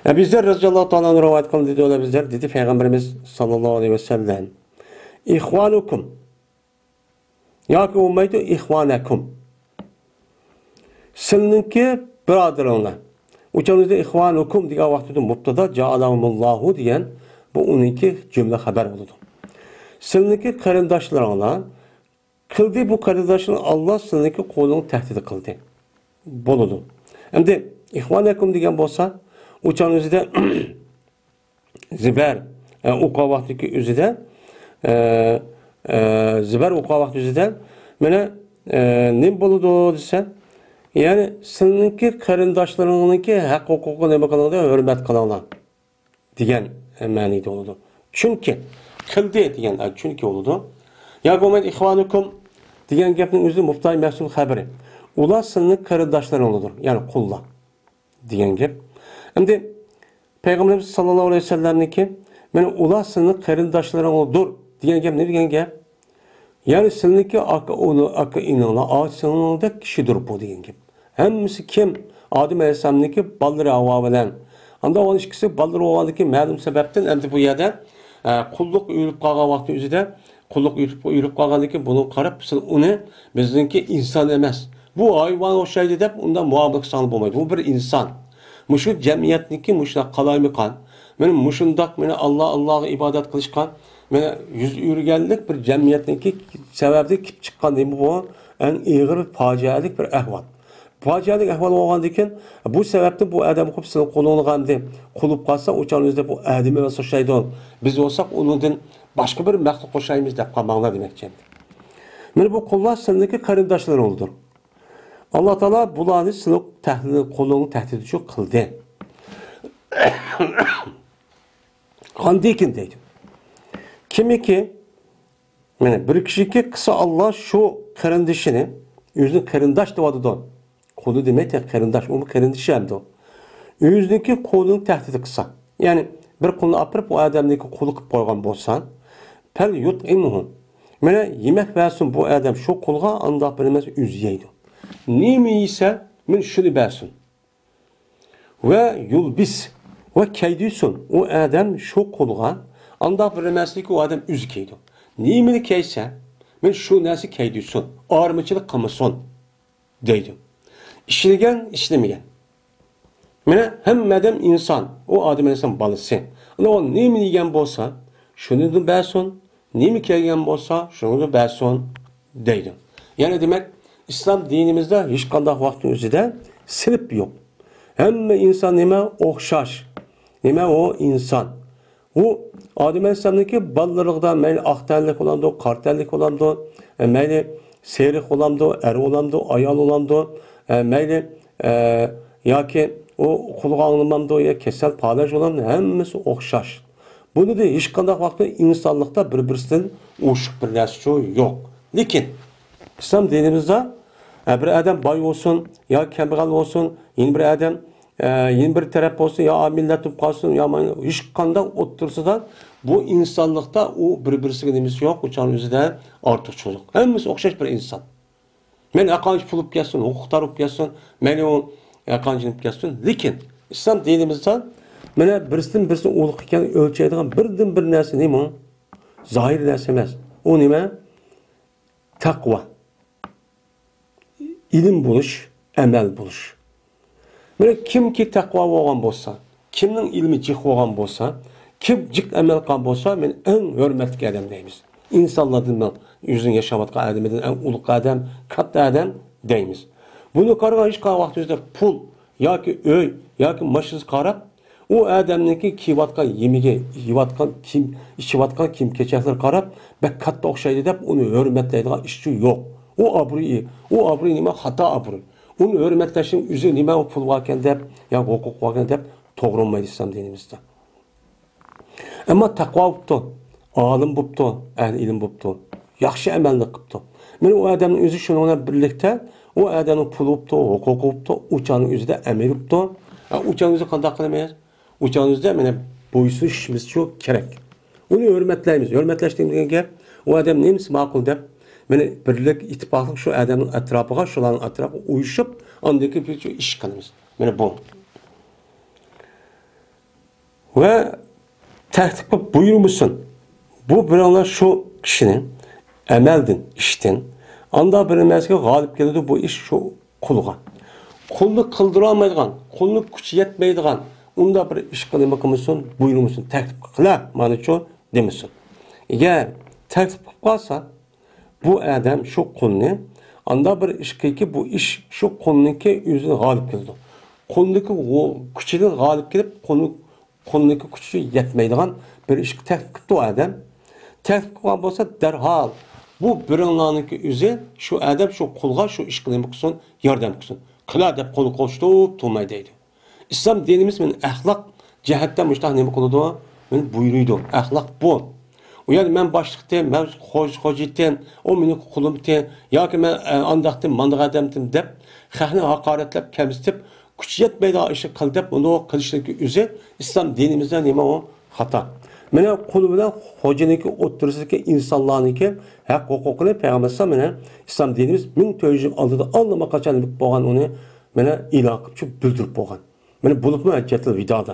ئەبۇ زەر رەزىياللاھۇ تائالا ئەنھۇ رىۋايەت قىلدى، دېدى، ئەبۇ زەر دېدى، پەيغەمبىرىمىز ساللاللاھۇ ئەلەيھى ۋەسەللەم، «ئىخۋانۇكۇم». ياكى بولمايدۇ، «ئىخۋانەكۇم». سىلىنىڭكى بۇرادىرىڭلار. ئۇ چاغدا ئىخۋانۇكۇم دېگەن ۋاقتىدا مۇبتادا، جائەلەھۇمۇللاھۇ دېگەن بۇ ئۇنىڭكى جۈملە خەبەر بولىدۇ. سىلىنىڭكى قېرىنداشلىرىڭلار قىلدى، بۇ قېرىنداشلىرىڭ ئاللا سىلىنىڭكى قولىڭىز تەھدىت قىلدى. بولىدۇ. ئەمدى ئىخۋانەكۇم دېگەن بولسا، ئۇ چاغنىڭ ئۆزىدە زىبەر، ئە، ئوقۇغان ۋاقتىدىكى ئۆزىدە، ئە، ئە، زىبەر ئوقۇغان ۋاقتى ئۆزىدە، مانا، ئە، نېمە بولىدۇ دېسە، يەنى سىلىنىڭكى قېرىنداشلىرىڭنىڭكى ھەق ھوقۇقىغا نېمە قىلىڭلار، ھۆرمەت قىلىڭلار دېگەن مەنىدە بولىدۇ. چۈنكى، قىلدى دېگەن، ئە، چۈنكى بولىدۇ. ياكى بولمايدۇ، ئىخۋانۇكۇم دېگەن گەپنىڭ ئۆزى مۇبتەدا مەھزۇف خەۋىرى. ئۇلار سىلىنىڭ قېرىنداشلىرىڭلاردۇر، يەنى قۇللار. دېگەن گەپ. ئەمدى پەيغەمبىرىمىز ساللاللاھۇ ئەلەيھى ۋەسەللەمنىڭكى، مانا ئۇلار سىلىنىڭ قېرىنداشلىرىڭلاردۇر دېگەن گەپ نېمە دېگەن گەپ؟ يەنى سىلىنىڭكى ئاكا ئۇنى، ئاكا ئىنىڭلار، ئاچا سىڭلىڭلاردەك كىشىدۇر بۇ دېگەن گەپ. ھەممىسى كىم؟ ئادەم ئەلەيھىسسالامنىڭكى بالىلىرى ھاۋا بىلەن. ئاندا ئۇنىڭ ئىككىسى بالىلىرى بولغاندىكىن مەلۇم سەۋەبتىن ئەمدى بۇ يەردە، ئە، قۇللۇق ئۆلۈپ قالغان ۋاقتى ئۆزىدە قۇللۇق ئۆلۈپ، ئۆلۈپ قالغاندىن كېيىن بۇنىڭغا قاراپ، سىز ئۇنى بىزنىڭكى ئىنسان ئەمەس، بۇ ھايۋانغا ئوخشايدۇ دەپ ئۇنداق مۇئامىلە قىلساڭلار بولمايدۇ. ئۇ بىر ئىنسان. مۇشۇ جەمئىيەتنىڭكى مۇشۇنداق قالايمىقان، مانا مۇشۇنداق، مانا ئاللا، ئاللاغا ئىبادەت قىلىشقا، مانا يۈز ئۆرۈگەنلىك بىر جەمئىيەتنىڭكى سەۋەبىدىن كېلىپ چىققان نېمە بۇ؟ ئەڭ ئېغىر پاجىئەلىك بىر ئەھۋال. پاجىئەلىك ئەھۋال بولغاندىن كېيىن، بۇ سەۋەبتىن بۇ ئادەم قويۇپ سىلىنىڭ قولۇڭلارغا ئەمدى قۇلۇپ قالسا، ئۇ چاغنىڭ ئۆزىدە بۇ ئادەم ئەمەس ئوخشايدۇ. بىز بولساق ئۇنىڭدىن باشقا بىر مەخلۇق ئوخشايمىز دەپ قالماڭلار دېمەكچى. مانا بۇ قۇللار سىلىنىڭكى قېرىنداشلىرىڭلاردۇر. ئاللا تائالا بۇلارنى سىلىنىڭ تەھدىت، قولۇڭنىڭ تەھدىتى ئۈچۈن قىلدى. ئاندىن كېيىن دەيدۇ. كىمكى، مانا بىر كىشىكى قىلسا ئاللا شۇ قېرىندىشىنى، ئۆزىنى قېرىنداش دەۋاتىدۇ. قۇلى دېمەي، تېخى قېرىنداش، ئۇمۇ قېرىندىشى ئەمدى. ئۆزىنىڭكى قۇلىنى تەھدىت قىلسا، يەنى بىر قۇلنى ئاپىرىپ، ئۇ ئادەمنىڭكى قۇلى قىلىپ قويغان بولسا، پەل يۇتئىمھۇ. مانا يېمەك بەرسۇن بۇ ئادەم شۇ قۇلغا، ئانداق بىر ئەمەس ئۆزى يەيدۇ. نېمە يېسە، مانا شۇنى بەرسۇن. ۋە يۇلبىس، ۋە كىيدۈرسۇن ئۇ ئادەم شۇ قۇلغا، ئانداق بىر نەرسىنى ئۇ ئادەم ئۆزى كىيىدۇ. نېمىنى كىيسە، مانا شۇ نەرسە كىيدۈرسۇن، ئارمىچىلىق قىلمىسۇن دەيدۇ. ئىشلىگەن، ئىشلىمىگەن. مانا ھەممە ئادەم ئىنسان، ئۇ ئادەم ئەلەيھىسسالام بالىسى. ئۇنىڭغا نېمىنى يېگەن بولسا، شۇنى بەرسۇن. نېمە كىيگەن بولسا، شۇنى بەرسۇن دەيدۇ. يەنى دېمەك، ئىسلام دىنىمىزدا ھېچقانداق ۋاقىتنىڭ ئۆزىدە سىنىپ يوق. ھەممە ئىنسان نېمە؟ ئوخشاش. نېمە ئۇ؟ ئىنسان. ئۇ ئادەم ئەلەيھىسسالامنىڭكى بالىلىرىدا مەيلى ئاق تەنلىك بولامدۇ، قارا تەنلىك بولامدۇ، مەيلى سېرىق بولامدۇ، ئەر بولامدۇ، ئايال بولامدۇ، مەيلى، ياكى ئۇ قۇلىقى ئاڭلىمامدۇ يا كېسەل، پالەچ بولامدۇ، ھەممىسى ئوخشاش. بۇنىڭدا ھېچقانداق ۋاقىتتا ئىنسانلىقتا بىر-بىرسىدىن ئوشۇق بىر نەرسىچۇ يوق. لېكىن ئىسلام دىنىمىزدا، ھە، بىر ئادەم باي بولسۇن، يا كەمبەغەل بولسۇن، يەنە بىر ئادەم، ئە، يەنە بىر تەرەپ بولسۇن، يا مىللەت بولۇپ قالسۇن، يا مانا ھېچقانداق ئوتتۇرىسىدا بۇ ئىنسانلىقتا ئۇ بىر-بىرسىگە نېمىسى يوق، ئۇ چاغنىڭ ئۆزىدە ئارتۇقچىلىق يوق. ھەممىسى ئوخشاش بىر ئىنسان. مەيلى ھەرقانچە پۇل بولۇپ كەتسۇن، ھوقۇقدار بولۇپ كەتسۇن، مەيلى ئۇ ھەرقانچە بولۇپ كەتسۇن. لېكىن ئىسلام دىنىمىزدا مانا بىرسىدىن بىرسى ئۇلۇغ ئىكەنلىكىنى ئۆلچەيدىغان بىردىن بىر نەرسە نېمە؟ زاھىر نەرسە ئەمەس. ئۇ نېمە؟ تەقۋا. ئىلىم بولۇش، ئەمەل بولۇش. مانا كىمكى تەقۋا بولغان بولسا، كىمنىڭ ئىلمى جىق بولغان بولسا، كىم جىق ئەمەل قىلغان بولسا، مانا ئەڭ ھۆرمەتلىك ئادەم دەيمىز. ئىنسانلاردىن مانا ئۆزىنىڭ ياشاۋاتقان ئادىمىدىن ئەڭ ئۇلۇغ ئادەم، كاتتا ئادەم دەيمىز. بۇنى قارىغان ھېچقانداق ۋاقتىمىزدا پۇل ياكى ئۆي ياكى ماشىنىسىغا قاراپ، ئۇ ئادەمنىڭكى كىيىۋاتقان يېمىكى، يەۋاتقان كىيىم، ئىچىۋاتقان كىيىم-كېچەكلىرىگە قاراپ، بەك كاتتا ئوخشايدۇ دەپ ئۇنى ھۆرمەتلەيدىغان ئىشچۇ يوق. ئۇ ئابرۇي، ئۇ ئابرۇي نېمە؟ خاتا ئابرۇي. ئۇنى ھۆرمەتلەشنىڭ ئۆزى نېمە؟ ئۇ پۇل باركەن دەپ يا ھوقۇق باركەن دەپ توغرا بولمايدۇ ئىسلام دىنىمىزدا. ئەمما تەقۋا بوپتۇ، ئالىم بوپتۇ، ئەھلى ئىلىم بوپتۇ، ياخشى ئەمەلنى قىپتۇ. مانا ئۇ ئادەمنىڭ ئۆزى شۇنىڭ بىلەن بىرلىكتە ئۇ ئادەمنىڭ پۇلى بوپتۇ، ھوقۇقى بوپتۇ، ئۇ چاغنىڭ ئۆزىدە ئەمىرى بوپتۇ. ھە، ئۇ چاغنىڭ ئۆزى قانداق قىلىمىز؟ ئۇ چاغنىڭ ئۆزىدە مانا بويسۇنۇشىمىزچۇ كېرەك. ئۇنى ھۆرمەتلەيمىز. ھۆرمەتلەش دېگەن گەپ، ئۇ ئادەم نېمىسى ماقۇل دەپ، مانا بىرلىك، ئىتتىپاقلىق شۇ ئادەمنىڭ ئەتراپىغا، شۇلارنىڭ ئەتراپىغا ئۇيۇشۇپ، ئاندىن كېيىن بىر ئىش قىلىمىز. مانا بۇ. ۋە تەكلىپ قىلىپ بۇيرۇمىسۇن. بۇ بىرىڭلار شۇ كىشىنى ئەمەلدىن، ئىشتىن، ئاندا بىر نېمەسىگە غالىب كېلىدۇ بۇ ئىش شۇ قۇلغا. قۇلنى قىلدۇرالمايدىغان، قۇلنى كۈچى يەتمەيدىغان، ئۇنداق بىر ئىشقا نېمە قىلمىسۇن، بۇيرۇمىسۇن، تەكلىپ قىلە، مانىچۇ دېمىسۇن. ئەگەر تەكلىپ قىلىپ قالسا، بۇ ئادەم شۇ قۇلنى، ئاندا بىر ئىش قىلكى، بۇ ئىش شۇ قۇلنىڭكى ئۆزىگە غالىب كېلىدۇ. قولىدىكى غو-، كۈچىدىن غالىب كېلىپ، قولىنى، قولىدىكى كۈچى يەتمەيدىغان بىر ئىشقا تەكلىپ قىپتۇ ئۇ ئادەم. تەكلىپ قىلغان بولسا، دەرھال بۇ بىرىڭلارنىڭكى ئۆزى شۇ ئادەم شۇ قۇلغا شۇ ئىشقا نېمە قىلسۇن، ياردەم قىلسۇن. قىلا دەپ قولىنى قوشتۇرۇپ تۇرماي دەيدۇ. ئىسلام دىنىمىز مېنى ئەخلاق جەھەتتە مۇشۇنداق نېمە قىلىدۇ؟ مېنى بۇيرۇيدۇ. ئەخلاق بۇ. ئۇ يەردە مەن باشلىقتىن، مەن خوج-، خوجىتىن، ئۇ مېنى قۇلۇمتى، ياكى مەن، ئە، ئانداقتىن، مانداق ئادەمتىم دەپ خەقنى ھاقارەتلەپ، كەمسىتىپ، كۈچى يەتمەيدىغان ئىشنى قىل دەپ، ئۇنى قىلىشنىڭكى ئۆزى ئىسلام دىنىمىزدا نېمە ئۇ؟ خاتا. مانا قۇل بىلەن خوجىنىڭكى ئوتتۇرىسىدىكى ئىنسانلارنىڭكى ھەق ھوقۇقىنى پەيغەمبەر ئەلەيھىسسالام مانا ئىسلام دىنىمىز مىڭ تۆت يۈز يىل ئالدىدا ئاللىماقاچان نېمە بولغان ئۇنى مانا ئېلان قىلىپ بىلدۈرۈپ بولغان. مانا بولۇپمۇ ھەججەتۇل ۋىدادا.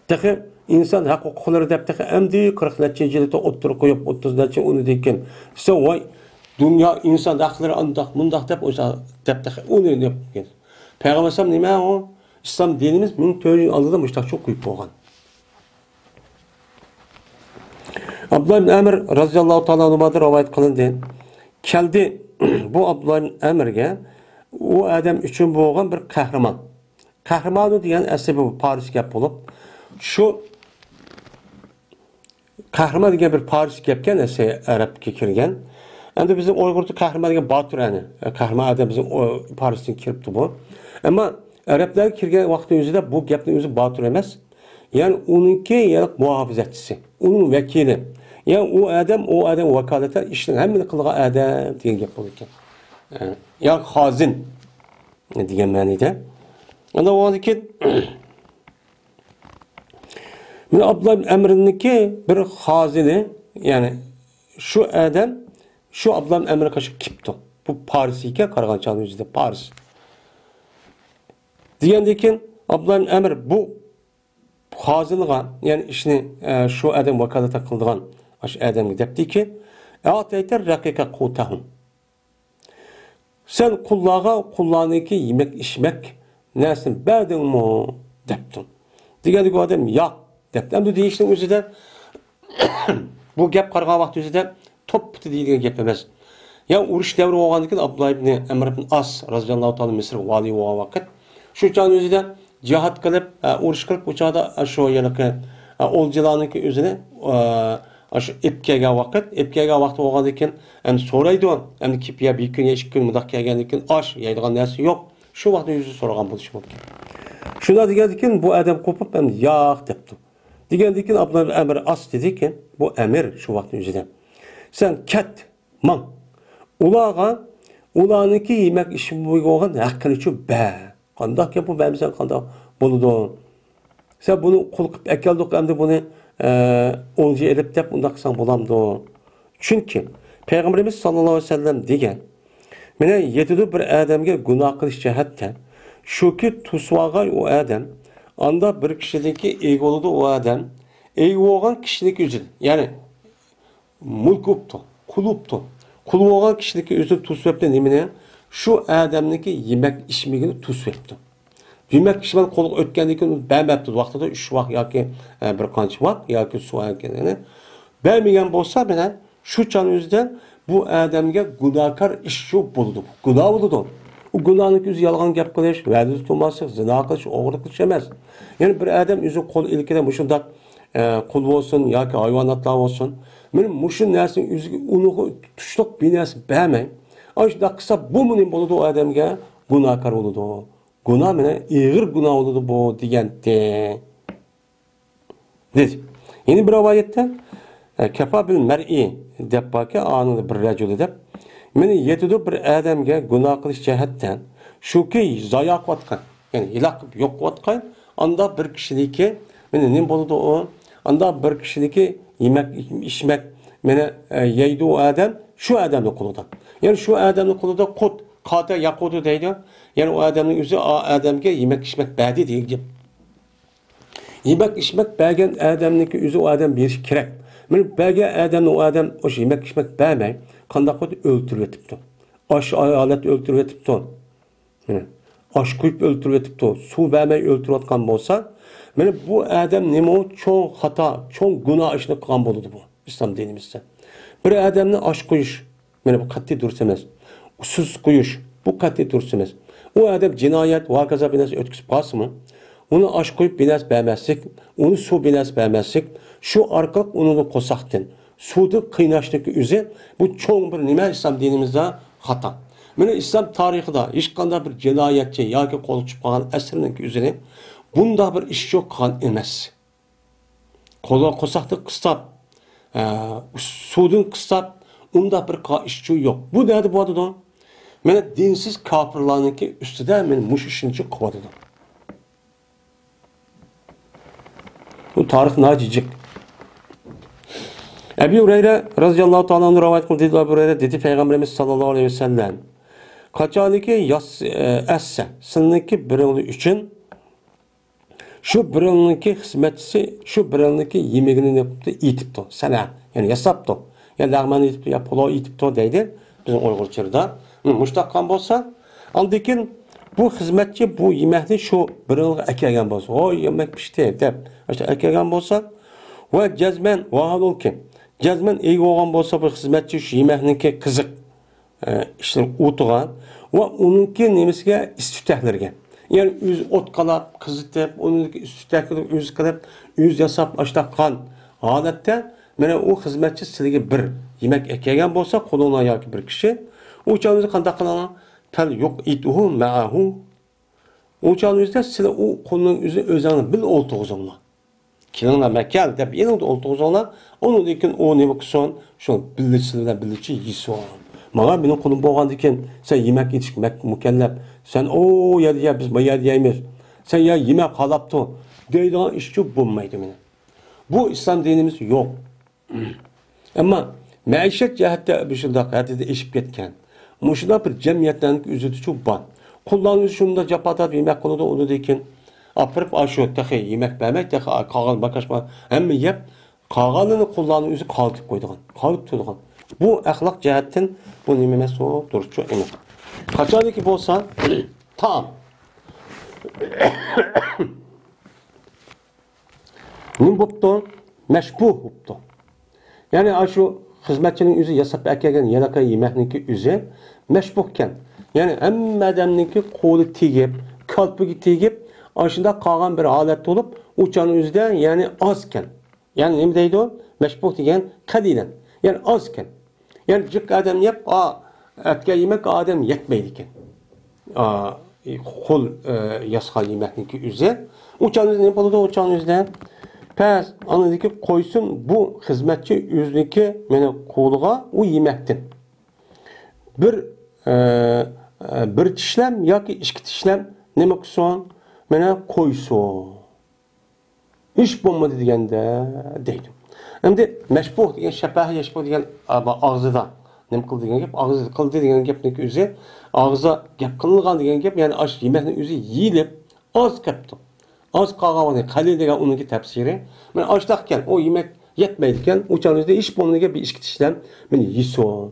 تېخى ئىنسان ھەق ھوقۇقلىرى دەپ تېخى ئەمدى قىرىق نەچچىنچى يىلدا ئوتتۇرىغا قويۇپ، ئوتتۇز نەچچە ئۇنى دېگەن. دېسە، ۋاي، دۇنيا ئىنسان ھەقلىرى ئانداق، مۇنداق دەپ، ئوشا دەپ تېخى ئۇنى دەپ. پەيغەمبەر ئەلەيھىسسالام نېمە ئۇ؟ ئىسلام دىنىمىز مىڭ تۆت يۈز يىل ئالدىدا مۇشۇنداق چوڭ قويۇپ بولغان. ئابدۇللا ئىبن ئەمر رەزىياللاھۇ تائالا ئەنھۇمدىن رىۋايەت قىلىندى. كەلدى، بۇ ئابدۇللا ئىبن ئەمرگە ئۇ ئادەم ئۈچۈن بولغان بىر قەھرىمان. قەھرىمانى دېگەن ئەسلى بۇ پارس گەپ بولۇپ، شۇ قەھرىمان دېگەن بىر پارس گەپكەن، ئەسلى ئەرەبكە كىرگەن. ئەمدى بىزنىڭ ئۇيغۇردا قەھرىمان دېگەن باتۇر، يەنى قەھرىمان ئادەم بىزنىڭ ئۇ پارستىن كىرىپتۇ بۇ. ئەمما ئەرەبلەرگە كىرگەن ۋاقىتنىڭ ئۆزىدە بۇ گەپنىڭ ئۆزى باتۇر ئەمەس. يەنى ئۇنىڭكى، يەنى مۇھاپىزەتچىسى، ئۇنىڭ ۋەكىلى. يەنى ئۇ ئادەم، ئۇ ئادەم ۋاكالىتەن ئىشنىڭ ھەممىنى قىلىدىغان ئادەم دېگەن گەپ بولىدىكەن. يا خازىن دېگەن مەنىدە. ئاندىن ئۇنىڭدىن كېيىن مانا ئابدۇللا ئەمرنىڭكى بىر خازىنى، يەنى شۇ ئادەم شۇ ئابدۇللا ئەمرگە قارشى كېپتۇ. بۇ پارس ئىكەن، قارىغان چاغدا يۈزىدە پارس. دېگەندىن كېيىن ئابدۇللا ئەمر بۇ خازىنغا، يەنى ئىشنى، ئە، شۇ ئادەم ۋاكالىتەن قىلىدىغان ئاشۇ ئادەمگە دەپتىكى، ئەتەيتە رەقىقە قۇتەھۇم. سەن قۇللارغا، قۇللارنىڭكى يېمەك ئىچمەك نەرسىنى بەردىڭمۇ؟ دەپتۇ. دېگەندىكى ئۇ ئادەم ياق دەپتۇ. ئەمدى دېيىشنىڭ ئۆزىدە بۇ گەپ قارىغان ۋاقىت ئۆزىدە توپ پۇتى دېيىلگەن گەپ ئەمەس. يا ئۇرۇش دەۋرى بولغاندىن كېيىن ئابدۇللا ئىبنى ئەمر ئىبن ئاس رازىياللاھۇ تائالا مىسىرغا ۋالىي بولغان ۋاقىت، شۇ چاغنىڭ ئۆزىدە جىھاد قىلىپ، ئە، ئۇرۇش قىلىپ، ئۇ چاغدا، ئە، شۇ ھېلىقى، ئە، ئولجىلارنىڭكى ئۆزىنى، ئە، ئاشۇ ئېلىپ كەلگەن ۋاقىت، ئېلىپ كەلگەن ۋاقتى بولغاندىن كېيىن، ئەمدى سورايدۇ، ئەمدى كېلىپ يا بىر كۈن يا ئىككى كۈن مۇنداق كەلگەندىن كېيىن ئاش يەيدىغان نەرسە يوق. شۇ ۋاقىتنىڭ ئۆزىدە سورىغان بولۇشى مۇمكىن. شۇنداق دېگەندىن كېيىن بۇ ئادەم قوپۇپ، ئەمدى ياق دەپتۇ. دېگەندىن كېيىن ئابدۇللا ئەمر ئاس دېدىكى، بۇ ئەمىر شۇ ۋاقىتنىڭ ئۆزىدە، سەن كەت، ماڭ. ئۇلارغا، ئۇلارنىڭكى يېمەك ئىچمىكىگە بولغان ھەققىنى شۇ بەر. قانداق گەپ بۇ، بەرمىسەڭ قانداق بولىدۇ؟ سەن بۇنى قۇل قىلىپ ئەكەلدۇق، ئەمدى بۇنى، ئە، ئولجا ئېلىپ دەپ ئۇنداق قىلساڭ بولامدۇ؟ چۈنكى پەيغەمبىرىمىز ساللاللاھۇ ئەلەيھى ۋەسەللەم دېگەن، مانا يېتىدۇ بىر ئادەمگە گۇناھ قىلىش جەھەتتە، شۇكى توسۇۋالغان ئۇ ئادەم، ئاندا بىر كىشىدىكى ئىگە بولىدۇ ئۇ ئادەم، ئىگە بولغان كىشىنىڭكى ئۆزىدىن، يەنى مۈلۈك بوپتۇ، قۇل بوپتۇ. قۇل بولغان كىشىنىڭكى ئۆزىنى توسۇۋەپتۇ نېمىنى؟ شۇ ئادەمنىڭكى يېمەك ئىچمىكىنى توسۇۋەپتۇ. دېمەك، كىشى بىلەن قولغا ئۆتكەندىن كېيىن بەرمەپتۇ. ۋاقتىدا ئۈچ ۋاق ياكى، ئە، بىر قانچە ۋاق ياكى سۇ ئەكەلگىنى بەرمىگەن بولسا، مانا شۇ چاغنىڭ ئۆزىدە بۇ ئادەمگە گۇناھكار ئىش شۇ بولىدۇ. گۇناھ بولىدۇ. ئۇ گۇناھنىڭ ئۆزى يالغان گەپ قىلىش، ۋەدىدە تۇرماسلىق، زىنا قىلىش، ئوغرىلىق قىلىش ئەمەس. يەنى بىر ئادەم ئۆزى قول ئىلكىدە مۇشۇنداق، ئە، قۇل بولسۇن ياكى ھايۋاناتلار بولسۇن، مانا مۇشۇ نەرسىنى ئۆزىگە ئۇنىڭغا تۇتۇشلۇق بىر نەرسە بەرمەي، ئاشۇنداق قىلسا بۇمۇ نېمە بولىدۇ؟ ئۇ ئادەمگە گۇناھكار بولىدۇ. گۇناھ مانا ئېغىر گۇناھ بولىدۇ بۇ دېگەنتى. دېدى. يەنە بىر رىۋايەتتە، ئە، كەفا بىل مەرئى دەپ باركەن، ئانىڭدا بىر رەجۇلى دەپ. مانا يېتىدۇ بىر ئادەمگە گۇناھ قىلىش جەھەتتە، شۇكى زايا قىلىۋاتقان، يەنى ھېلاك قىلىپ يوق قىلىۋاتقان، ئاندا بىر كىشىنىڭكى، مانا نېمە بولىدۇ ئۇ؟ ئاندا بىر كىشىنىڭكى يېمەك، ئىچمەك، مانا، ئە، يەيدۇ ئۇ ئادەم، شۇ ئادەمنىڭ قولىدا. يەنى شۇ ئادەمنىڭ قولىدا قۇت، قاتە ياقۇدۇ دەيدۇ. يەنى ئۇ ئادەمنىڭ ئۆزى ئا ئادەمگە يېمەك، ئىچمەك بەردى دېگەن گەپ. يېمەك ئىچمەك بەرگەن ئادەمنىڭكى ئۆزى ئۇ ئادەم بېرىشى كېرەك. مانا بەرگەن ئادەمنى ئۇ ئادەم ئاشۇ يېمەك ئىچمەك بەرمەي، قانداق قىلىپ ئۆلتۈرۈۋېتىپتۇ. ئاش ھالەتتە ئۆلتۈرۈۋېتىپتۇ. مانا ئاش قۇيۇپ ئۆلتۈرۈۋېتىپتۇ. سۇ بەرمەي ئۆلتۈرۈۋاتقان بولسا، مانا بۇ ئادەم نېمە چوڭ خاتا، چوڭ گۇناھ ئىشنى قىلغان بولىدۇ بۇ ئىسلام دىنىمىزدە. بىر ئادەمنى ئاش قويۇش، مانا بۇ قەتئىي دۇرۇس ئەمەس. ئۇسسۇز قويۇش، بۇ قەتئىي دۇرۇس ئەمەس. ئۇ ئادەم جىنايەت ۋە ھاكازا بىر نەرسە ئۆتكۈزۈپ قالسىمۇ، ئۇنى ئاش قويۇپ بىر نەرسە بەرمەسلىك، ئۇنى سۇ بىر نەرسە بەرمەسلىك، شۇ ئارقىلىق ئۇنىڭدىن قورساقتىن، سۇدىن قىيناشنىڭكى ئۆزى، بۇ چوڭ بىر نېمە ئىسلام دىنىمىزدا خاتا. مانا ئىسلام تارىخىدا ھېچقانداق بىر جىنايەتچى ياكى قولغا چۈشۈپ قالغان ئەسىرنىڭكى ئۆزىنى بۇنداق بىر ئىش يوق قىلغان ئەمەس. قولغا قورساقتىن قىستاپ، ئە، سۇدىن قىستاپ، ئۇنداق بىر قا-، ئىشچۇ يوق. بۇ نەدە بولىدۇ؟ مانا دىنسىز كاپىرلارنىڭكى ئۈستىدە مانا مۇشۇ ئىشنى قىلىۋاتىدۇ. بۇ تارىخ ناھايىتى جىق. ئەبى ھۇرەيرە رەزىياللاھۇ تائالا ئەنھۇ رىۋايەت قىلدى، دېدى ئەبۇ ھۇرەيرە، دېدى پەيغەمبىرىمىز ساللاللاھۇ ئەلەيھى ۋەسەللەم، قاچانكى ياس-، ئە، ئەسسە، سىلىنىڭكى بىرىڭلار ئۈچۈن شۇ بىرىڭنىڭكى خىزمەتچىسى شۇ بىرىڭنىڭكى يېمىكىنى نېمە قىپتۇ؟ ئېتىپتۇ، سەنئە، يەنى ياساپتۇ. يا لەغمەن ئېتىپتۇ، يا پۇلاۋ ئېتىپتۇ دەيدۇ بىزنىڭ ئۇيغۇرچىلاردا. مۇشۇنداق قىلغان بولسا، ئاندىن كېيىن بۇ خىزمەتچى بۇ يېمەكنى شۇ بىرىڭغا ئەكەلگەن بولسا، ھوي، يېمەك پىشتى دەپ، ئاشۇنداق ئەكەلگەن بولسا، ۋە جەزمەن، ۋاھالۇكى، جەزمەن ئىگە بولغان بولسا بۇ خىزمەتچى شۇ يېمەكنىڭكى قىزىق ئىشلىرى ئۇتىغان ۋە ئۇنىڭكى نېمىسىگە ئىس تۈتەكلىرىگە. يەنى ئۆزى ئوت قالاپ، قىزىتىپ، ئۇنىڭكى ئىس تۈتەكلىرىنى ئۆزى قىلىپ، ئۆزى ياساپ ئاشتاق قىلغان ھالەتتە، مانا ئۇ خىزمەتچى سىلىگە بىر يېمەك ئەكەلگەن بولسا، قولۇڭلار ياكى بىر كىشى، ئۇ چاغدا قانداق قىلىڭلار؟ پەل يۇقئىتۇھۇ مەئەھۇ. ئۇ چاغنىڭ ئۆزىدە سىلەر ئۇ قۇلنىڭ ئۆزىنى ئۆزۈڭلار بىللە ئولتۇرغۇزۇڭلار. كېلىڭلار، مەن كەل دەپ يېنىڭدا ئولتۇرغۇزۇڭلار. ئۇنىڭدىن كېيىن ئۇ نېمە قىلسۇن؟ شۇ بىللە سىلەر بىللە يېسۇن. مانا مېنىڭ قۇلۇم بولغاندىكىن سەن يېمەك ئېتىشكە مەك-، مۇكەللەپ. سەن ئۇ يەردە يە، بىز بۇ يەردە يەيمىز. سەن يا يېمەك قالاپتۇ دەيدىغان ئىشچۇ بولمايدۇ مانا. بۇ ئىسلام دىنىمىز يوق. ئەمما مەئىشەت جەھەتتە مۇشۇنداق ھەددىدىن ئېشىپ كەتكەن، مۇشۇنداق بىر جەمئىيەتلەرنىڭ ئۆزىدىچۇ بار. قۇللارنى شۇنداق جاپا تارتىپ يېمەك قىلىدۇ، ئۇنىڭدىن كېيىن ئاپىرىپ، ئاشۇ تېخى يېمەك بەرمەي، تېخى قالغان باكاشما ھەممە يەپ، قالغانلىرىنى قۇللارنىڭ ئۆزى قالتىپ قويىدىغان، قالتىپ تۇرىدىغان. بۇ ئەخلاق جەھەتتىن بۇ نېمە ئەمەس، ئۇ دۇرۇسچۇ ئەمەس. قاچانكى بولسا، تائام. نېمە بوپتۇ؟ مەشبۇھ بوپتۇ. يەنى ئاشۇ خىزمەتچىنىڭ ئۆزى ياساپ ئەكەلگەن ھېلىقى يېمەكنىڭكى ئۆزى مەشبۇھكەن. يەنى ھەممە ئادەمنىڭكى قولى تېگىپ، كالپۇكى تېگىپ، ئاشۇنداق قالغان بىر ھالەتتە بولۇپ، ئۇ چاغنىڭ ئۆزىدە يەنى ئازكەن. يەنى نېمە دەيدۇ؟ مەشبۇھ دېگەن قەلىلەن. يەنى ئازكەن. يەنى جىق ئادەم يەپ، ئا، ئەتكەن يېمەك ئادەم يەتمەيدىكەن. ئا، قول، ئە، ياسىغان يېمەكنىڭكى ئۆزى. ئۇ چاغنىڭ ئۆزىدە نېمە بولىدۇ؟ ئۇ چاغنىڭ ئۆزىدە پەس، ئاندىن قويسۇن بۇ خىزمەتچى ئۆزىنىڭكى مانا قولىغا ئۇ يېمەكتىن بىر، ئە، ئە، بىر چىشلەم ياكى ئىككى چىشلەم نېمە قىلسۇن؟ مانا قويسۇن. ھېچ بولمىدى دېگەندە دەيدۇ. ئەمدى مەشبۇھ دېگەن، شەببەھە يەشبۇھ دېگەن، ئا، بۇ ئاغزىدا نېمە قىلدى دېگەن گەپ، ئاغزىدا قىلدى دېگەن گەپنىڭكى ئۆزى، ئاغزىدا گەپ قىلىنغان دېگەن گەپ، يەنى ئاش يېمەكنىڭ ئۆزى يېيىلىپ، ئاز قېپتۇ. ئاز قالغان ۋاقتى، قەلىل دېگەن ئۇنىڭكى تەپسىرى. مانا ئاشتاقكەن، ئۇ يېمەك يەتمەيدىكەن، ئۇ چاغنىڭ ئۆزىدە ھېچ بولمىدىكەن، بىر ئىككى چىشلەم مانا يېسۇن.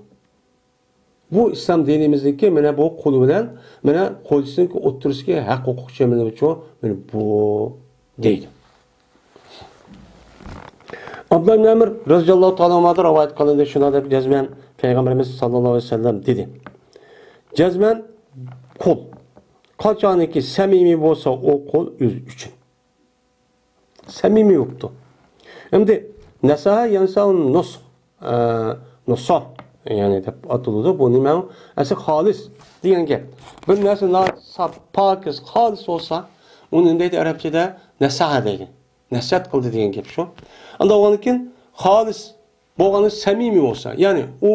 بۇ ئىسلام دىنىمىزدىكى مانا بۇ قول بىلەن مانا قولچىسىنىڭ ئوتتۇرىسىدىكى ھەق ھوقۇق چەملىمىچۇ، مانا بۇ دەيدۇ. ئابدۇللا ئىبن ئەمر رەزىياللاھۇ تائالا ئەنھۇدىن رىۋايەت قىلىندى، شۇنداق دەپ جەزمەن پەيغەمبىرىمىز ساللاللاھۇ ئەلەيھى ۋەسەللەم دېدى. جەزمەن قۇل قاچانكى سەمىمىي بولسا، ئۇ قۇل ئۆزى ئۈچۈن. سەمىمىي بوپتۇ. ئەمدى نەسەھە يەنسەھۇ نۇسھ، ئە، نۇسھ، يەنى دەپ ئاتىلىدۇ. بۇ نېمە؟ ئەسلى خالىس دېگەن گەپ. بىر نەرسە نا-، ساپ، پاكىز، خالىس بولسا، ئۇنى نېمە دەيدۇ ئەرەبچىدە؟ نەسەھە دەيدۇ. نەسىھەت قىلدى دېگەن گەپ شۇ. ئاندىن كېيىن خالىس بولغاندا سەمىمىي بولسا، يەنى ئۇ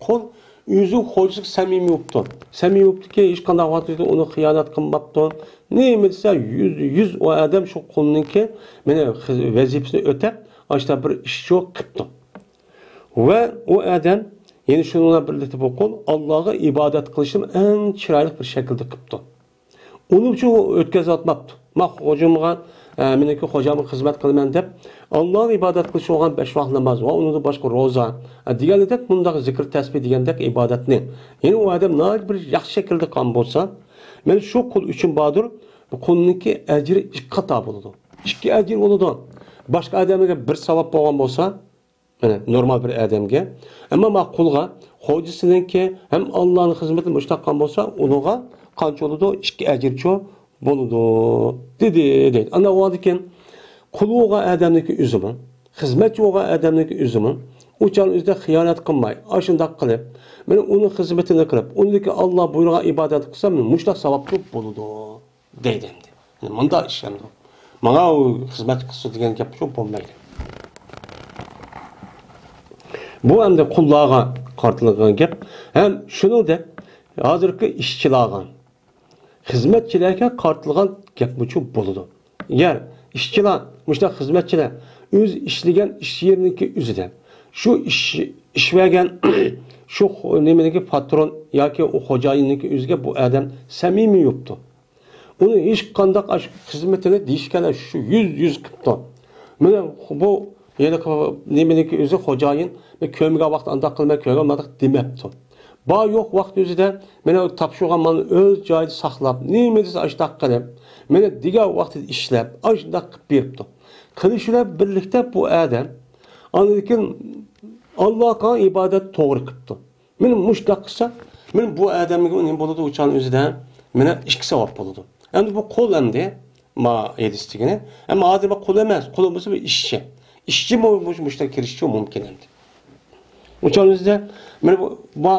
قۇل ئۆزى خوجىسىغا سەمىمىي بوپتۇ. سەمىمىي بوپتۇكى، ھېچقانداق ۋاقىتتا ئۇنى خىيانەت قىلماپتۇ. نېمە دېسە، يۈزدە يۈز ئۇ ئادەم شۇ قۇلنىڭكى، مانا، خىز-، ۋەزىپىسىنى ئۆتەپ، ئاشۇنداق بىر ئىش يوق قىپتۇ. ۋە ئۇ ئادەم، يەنى شۇنىڭ بىلەن بىرلىكتە بۇ قۇل ئاللاغا ئىبادەت قىلىشنى ئەڭ چىرايلىق بىر شەكىلدە قىپتۇ. ئۇنى شۇ ئۆتكۈزۈۋاتماپتۇ. ما خوجامغا، ئە، مېنىڭكى خوجامغا خىزمەت قىلىمەن دەپ، ئاللاغا ئىبادەت قىلىش بولغان بەش ۋاق ناماز ۋە ئۇنىڭدىن باشقا روزا، ئە، دېگەندەك مۇنداق زىكىر، تەسبىھ دېگەندەك ئىبادەتنى، يەنى ئۇ ئادەم ناھايىتى بىر ياخشى شەكىلدە قىلغان بولسا، مەن شۇ قۇل ئۈچۈن باردۇر، بۇ قۇلنىڭكى ئەجرى ئىككى قاتا بولىدۇ. ئىككى ئەجىر بولىدۇ. باشقا ئادەملەرگە بىر ساۋاب بولغان بولسا، مانا نورمال بىر ئادەمگە. ئەمما ما قۇلغا خوجىسىنىڭكى ھەم ئاللانىڭ خىزمىتىنى مۇشۇنداق قىلغان بولسا، ئۇنىڭغا قانچە بولىدۇ؟ ئىككى ئەجىرچۇ بولىدۇ، دېدى، دەيدۇ. ئاندىن كېيىن قۇل بولغان ئادەمنىڭكى ئۆزىمۇ، خىزمەتچى بولغان ئادەمنىڭكى ئۆزىمۇ ئۇ چاغنىڭ ئۆزىدە خىيانەت قىلماي، ئاشۇنداق قىلىپ، مانا ئۇنىڭ خىزمىتىنى قىلىپ، ئۇنىڭكى ئاللا بۇيرۇغان ئىبادەت قىلسا، مانا مۇشۇنداق ساۋابچۇ بولىدۇ، دەيدۇ ئەمدى. يەنى مۇنداق ئىش ئەمدى. ماڭا ئۇ خىزمەت قىلسۇن دېگەن گەپ شۇ بولمايدۇ. بۇ ئەمدى قۇللارغا قارىتىلغان گەپ. ھەم شۇنىڭدەك ھازىرقى ئىشچىلارغا، خىزمەتچىلەرگە قارىتىلغان گەپمۇچۇ بولىدۇ. ئەگەر ئىشچىلار، مۇشۇنداق خىزمەتچىلەر ئۆز ئىشلىگەن ئىش يېرىنىڭكى ئۆزىدە شۇ ئىش، ئىش بەرگەن شۇ خو-، نېمىنىڭكى پاترون ياكى ئۇ خوجايىننىڭكى ئۆزىگە بۇ ئادەم سەمىمىي بوپتۇ. ئۇنى ھېچقانداق ئاشۇ خىزمىتىنى دېيىشكەن شۇ يۈز يۈز قىپتۇ. مانا بۇ ھېلىقى نېمىنىڭكى ئۆزى خوجايىن، مەن كۆرمىگەن ۋاقىت ئانداق قىلماي، كۆرگەن ۋاقىت دېمەپتۇ. بار يوق ۋاقىت ئۆزىدە مانا تاپشۇرغان مالنى ئۆز جايىدا ساقلاپ، نېمە دېسە ئاشۇنداق قىلىپ، مانا دېگەن ۋاقتىدا ئىشلەپ، ئاشۇنداق قىلىپ بېرىپتۇ. قىلىش بىلەن بىرلىكتە بۇ ئادەم ئاندىن كېيىن ئاللاغا قىلغان ئىبادەت توغرا قىپتۇ. مانا مۇشۇنداق قىلسا، مانا بۇ ئادەمگە نېمە بولىدۇ؟ ئۇ چاغنىڭ ئۆزىدە مانا ئىككى ساۋاب بولىدۇ. ئەمدى بۇ قۇل ئەمدى، ما ھەدىس دېگىنى. ئەمما ھازىر بۇ قۇل ئەمەس، قۇل بولمىسا بۇ ئىشچى. ئىشچىمۇ مۇش-، مۇشۇنداق كىرىشىشى مۇمكىن ئەمدى. ئۇ چاغنىڭ ئۆزىدە مانا بۇ، بۇ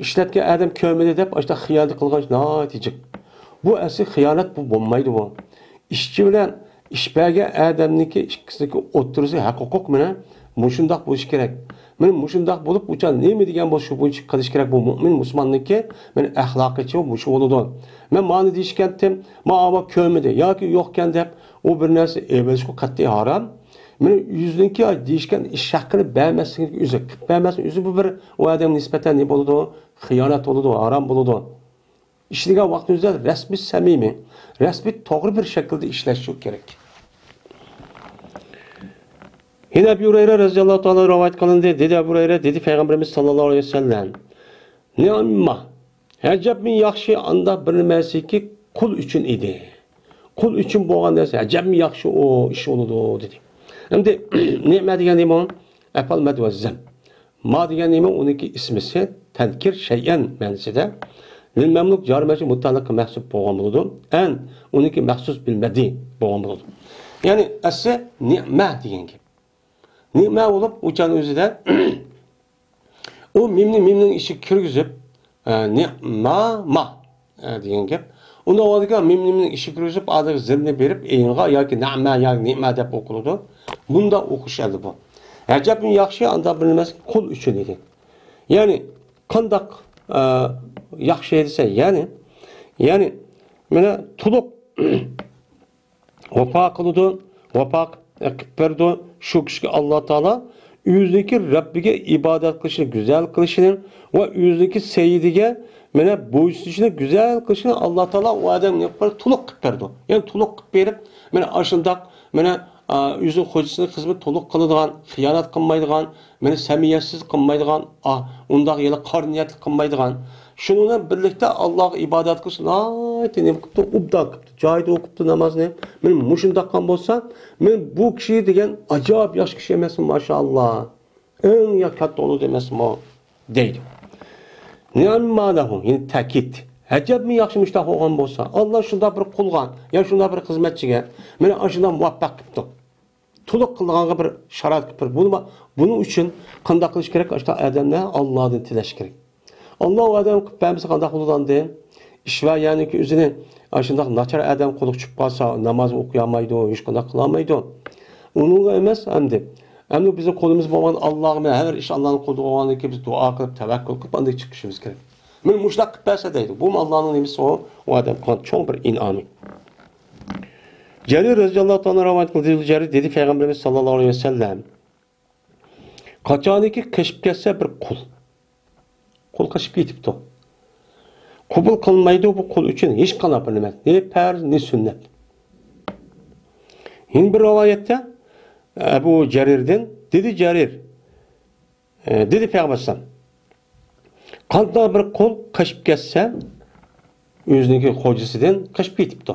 ئىشلەتكەن ئادەم كۆرمىدى دەپ ئاشۇنداق خىيانەت قىلغان ناھايىتى جىق. بۇ ئەسلى خىيانەت، بۇ بولمايدۇ بۇ. ئىشچى بىلەن ئىش بەرگەن ئادەمنىڭكى ئىككىسىنىڭكى ئوتتۇرىسى ھەق ھوقۇق مانا مۇشۇنداق بولۇشى كېرەك. مانا مۇشۇنداق بولۇپ، ئۇ چاغ نېمە دېگەن بولسا شۇ بويىچە قىلىش كېرەك بۇ مۇئمىن مۇسۇلماننىڭكى مانا ئەخلاقىچۇ مۇشۇ بولىدۇ. مەن مانا دېيىشكەنتىم، ما ئاۋا كۆرمىدى ياكى يوقكەن دەپ ئۇ بىر نەرسە ئېلىۋېلىشقا قەتئىي ھارام. مانا ئۆزىنىڭكى دېيىشكەن ئىش ھەققىنى بەرمەسلىكنىڭ ئۆزى، قىلىپ بەرمەسلىك ئۆزى بۇ بىر ئۇ ئادەمگە نىسبەتەن نېمە بولىدۇ؟ خىيانەت بولىدۇ، ھارام بولىدۇ. ئىشلىگەن ۋاقتىمىزدا رەسمىي سەمىمىي، رەسمىي توغرا بىر شەكىلدە ئىشلەش شۇ كېرەك. يەنە ئەبۇ ھۇرەيرە رەزىياللاھۇ تائالا رىۋايەت قىلىندى. دېدى ئەبۇ ھۇرەيرە، دېدى پەيغەمبىرىمىز ساللاللاھۇ ئەلەيھى ۋەسەللەم، نېمە، ئەجەبمۇ ياخشى ئانداق بىر نېمەسىكى قۇل ئۈچۈن ئىدى. قۇل ئۈچۈن بولغان نەرسە ئەجەبمۇ ياخشى ئۇ ئىش بولىدۇ، دېدى. ئەمدى نېمە دېگەن نېمە؟ ئەپئال مەد ۋە زەم. ما دېگەن نېمە؟ ئۇنىڭكى ئىسمىسى تەنكىر شەيئەن مەنىسىدە. لىل مەملۇك جارى مەجرۇر مۇتەئەللىققا مەھسۇب بولغان بولىدۇ. ئەن ئۇنىڭكى مەخسۇس بىل مەددى بولغان بولىدۇ. يەنى ئەسلى نېمە دېگەن گەپ. نېمە بولۇپ، ئۇ چاغنىڭ ئۆزىدە ئۇ مىمنى مىمنىڭ ئىچىگە كىرگۈزۈپ، ئە، نېمە، ما، ئە، دېگەن گەپ. ئۇنى ئالدىغا مىم نېمىنىڭ ئىچىگە كىرگۈزۈپ، ئادىغا زىرنى بېرىپ، ئېيىنغا ياكى نەمە ياكى نېمە دەپ ئوقۇلىدۇ. بۇنداق ئوقۇش ئەمدى بۇ. ئەجەبمۇ ياخشى، ئانداق بىر نېمە قۇل ئۈچۈن ئىدى. يەنى قانداق، ئە، ياخشى دېسە، يەنى، يەنى مانا تولۇق ۋاپا قىلىدۇ، ۋاپا قىلىپ بېرىدۇ. شۇ كىشىگە ئاللا تائالا ئۆزىنىڭكى رەببىگە ئىبادەت قىلىشىنى گۈزەل قىلىشىنى ۋە ئۆزىنىڭكى سەييىدىگە مانا بويسۇنۇشىنى گۈزەل قىلىشىنى ئاللا تائالا ئۇ ئادەمگە نېمە قىلىپ بېرىدۇ؟ تولۇق قىلىپ بېرىدۇ. يەنى تولۇق قىلىپ بېرىپ، مانا ئاشۇنداق، مانا، ئا، ئۆزىنىڭ خوجىسىنىڭ خىزمىتىنى تولۇق قىلىدىغان، خىيانەت قىلمايدىغان، مانا سەمىيەتسىز قىلمايدىغان، ئا، ئۇنداق يەنە قارا نىيەتلىك قىلمايدىغان. شۇنىڭ بىلەن بىرلىكتە ئاللاغا ئىبادەت قىلىش ناھايىتى نېمە قىپتۇ؟ ئوبدان قىپتۇ. جايىدا ئوقۇپتۇ نامازنى. مانا مۇشۇنداق قىلغان بولسا، مانا بۇ كىشى دېگەن ئاجايىپ ياخشى كىشى ئەمەسمۇ، ماشائاللا. ئەڭ يا كاتتا ئۇلۇغ ئەمەسمۇ دەيدۇ. نىئمما لەھۇ، يەنى تەكىت. ئەجەبمۇ ياخشى مۇشۇنداق بولغان بولسا، ئاللا شۇنداق بىر قۇلغا يا شۇنداق بىر خىزمەتچىگە مانا ئاشۇنداق مۇۋەپپەق قىپتۇ. تولۇق قىلىدىغانغا بىر شارائىت قىلىپ بېرىپ، بۇنى، بۇنىڭ ئۈچۈن قانداق قىلىش كېرەك؟ ئاشۇنداق ئادەملەر ئاللادىن تىلەش كېرەك. ئاللا ئۇ ئادەم قىلىپ بەرمىسە قانداق بولىدۇ ئاندىن؟ ئىش ۋە يەنىكى ئۆزىنى ئاشۇنداق ناچار ئادەم قولىغا چۈشۈپ قالسا، ناماز ئوقۇيالمايدۇ، ھېچقانداق قىلالمايدۇ. ئۇنىڭغا ئەمەس ئەمدى. ئەمدى بىزنىڭ قولىمىزدا بولغان ئاللاغا، مانا ھەر ئىش ئاللانىڭ قولىدا بولغاندىن كېيىن بىز دۇئا قىلىپ، تەۋەككۈل قىلىپ ئاندىن چىقىشىمىز كېرەك. مانا مۇشۇنداق قىلىپ بەرسە دەيدۇ. بۇمۇ ئاللانىڭ نېمىسى ئۇ، ئۇ ئادەمگە قىلغان چوڭ بىر ئىنئامى. جەرىر رەزىياللاھۇ تائالا رىۋايەت قىلدى. جەرىر دېدى، پەيغەمبىرىمىز ساللاللاھۇ ئەلەيھى ۋەسەللەم، قاچانكى قېچىپ كەتسە بىر قۇل، قۇل قېچىپ كېتىپتۇ. قوبۇل قىلمايدۇ بۇ قۇل ئۈچۈن ھېچقانداق بىر نېمە، نە پەرز، نە سۈننەت. يەنە بىر رىۋايەتتە ئەبۇ جەرىردىن، دېدى جەرىر، ئە، دېدى پەيغەمبەر ئەلەيھىسسالام، قانداق بىر قۇل قېچىپ كەتسە، ئۆزىنىڭكى خوجىسىدىن قېچىپ كېتىپتۇ.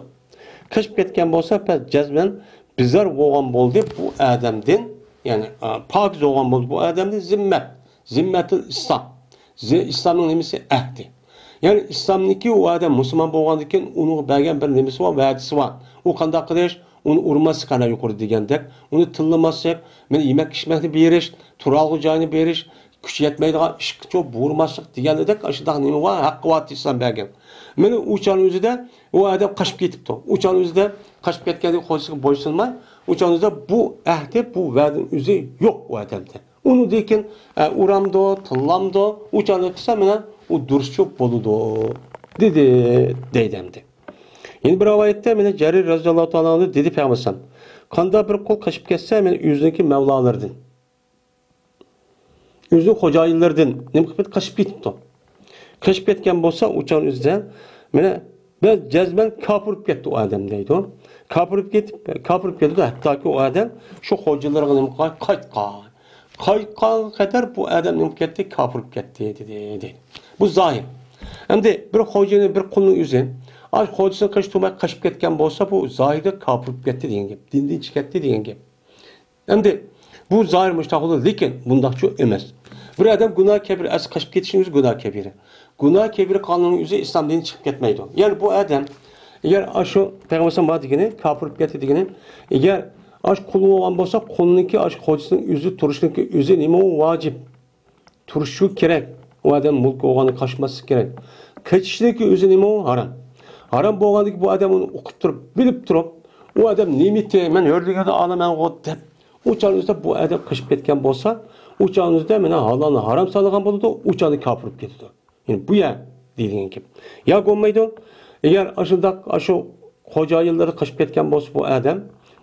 قېچىپ كەتكەن بولسا، پەس جەزمەن بىزار بولغان بولدى بۇ ئادەمدىن، يەنى، ئا، پاكىز بولغان بولدى بۇ ئادەمنى زىممەت. زىممەتۇل ئىسلام. زى-، ئىسلامنىڭ نېمىسى؟ ئەھدى. يەنى ئىسلامنىڭكى ئۇ ئادەم مۇسۇلمان بولغاندىن كېيىن ئۇنىڭغا بەرگەن بىر نېمىسى بار، ۋەدىسى بار. ئۇ قانداق قىلىش؟ ئۇنى ئۇرماسلىق، ئانا يۇقىرىدا دېگەندەك. ئۇنى تىللىماسلىق، مانا يېمەك ئىچمەكنى بېرىش، تۇرالغۇ جاينى بېرىش، كۈچى يەتمەيدىغان ئىشقا چوق بۇيرۇماسلىق دېگەندەك ئاشۇنداق نېمە بار، ھەققى بار ئىسلام بەرگەن. مانا ئۇ چاغنىڭ ئۆزىدە ئۇ ئادەم قاچىپ كېتىپتۇ. ئۇ چاغنىڭ ئۆزىدە قاچىپ كەتكەندىن خوجىسىغا بويسۇنماي، ئۇ چاغنىڭ ئۆزىدە بۇ ئەھدى، بۇ ۋەدىنىڭ ئۆزى يوق ئۇ ئادەمدە. ئۇنىڭدىن كېيىن، ئە، ئۇرامدۇ، تىللامدۇ، ئۇ چاغنى قىلسا، مانا، ئۇ دۇرۇسچۇ بولىدۇ، دېدى، دەيدۇ ئەمدى. يەنە بىر رىۋايەتتە، مانا، جەرىر رەزىياللاھۇ تائالا ئەنھۇ دېدى پەيغەمبەر ئەلەيھىسسالام، قانداق بىر قۇل قېچىپ كەتسە، مانا، ئۆزىنىڭكى مەۋلالىرىدىن، ئۆزىنىڭ خوجايىنلىرىدىن نېمە قىلىپ قېچىپ كېتىپتۇ. قېچىپ كەتكەن بولسا، ئۇ چاغنىڭ ئۆزىدە، مانا، بەس جەزمەن كاپىر بولۇپ كەتتى ئۇ ئادەم دەيدۇ. كاپىر بولۇپ كېتىپ، كاپىر بولۇپ كېتىدۇ، ھەتتاكى ئۇ ئادەم شۇ خوجىلىرىغا نېمە قىلغان؟ قايتقان. قايتقانغا قەدەر بۇ ئادەم نېمە بولۇپ كەتتى؟ كاپىر بولۇپ كەتتى، دېدى، دەيدۇ. بۇ زاھىر. ئەمدى بىر خوجىنى، بىر قۇلنىڭ ئۆزى، ئاش خوجىسىنى قېچىپ تۇرماي قېچىپ كەتكەن بولسا، بۇ زاھىردا كاپىر بولۇپ كەتتى دېگەن گەپ، دىندىن چىقىپ كەتتى دېگەن گەپ. ئەمدى بۇ زاھىر مۇشۇنداق بولىدۇ، لېكىن بۇنداقچۇ ئەمەس. بىر ئادەم گۇناھ كەبىرە، ئەسلى قېچىپ كېتىشنىڭ ئۆزى گۇناھ كەبىرە. گۇناھ كەبىرە قىلغاننىڭ ئۆزى ئىسلام دىنىدىن چىقىپ كەتمەيدۇ. يەنى بۇ ئادەم، ئەگەر ئاشۇ پەيغەمبەر ئەلەيھىسسالام دېگىنى، كاپىر بولۇپ كەتتى دېگىنى، ئەگەر ئاش قۇل بولغان بولسا، قۇلنىڭكى ئاش خوجىسىنىڭ ئۆزى، تۇرۇشنىڭكى ئۆزى نېمە؟ ۋاجىپ. تۇرۇشى كېرەك. ئۇ ئادەم مۈلكى بولغاندا قاچماسلىقى كېرەك. قېچىشنىكى ئۆزى نېمە؟ ھارام. ھارام بولغاندىكى بۇ ئادەم ئۇنى ئۇقۇپ تۇرۇپ، بىلىپ تۇرۇپ، ئۇ ئادەم نېمىتى، مەن ھۆرلىگەندە ئالىمەنغۇ دەپ، ئۇ چاغنىڭ ئۆزىدە بۇ ئادەم قېچىپ كەتكەن بولسا، ئۇ چاغنىڭ ئۆزىدە مانا ھالالنى ھارام سانىغان بولىدۇ، ئۇ چاغدا كاپىر بولۇپ كېتىدۇ. يەنى بۇ يەر دېيىلگەن گەپ. يا بولمايدۇ، ئەگەر ئاشۇنداق، ئاشۇ خوجايىنلىرى قېچىپ كەتكەن بولسا بۇ ئادەم،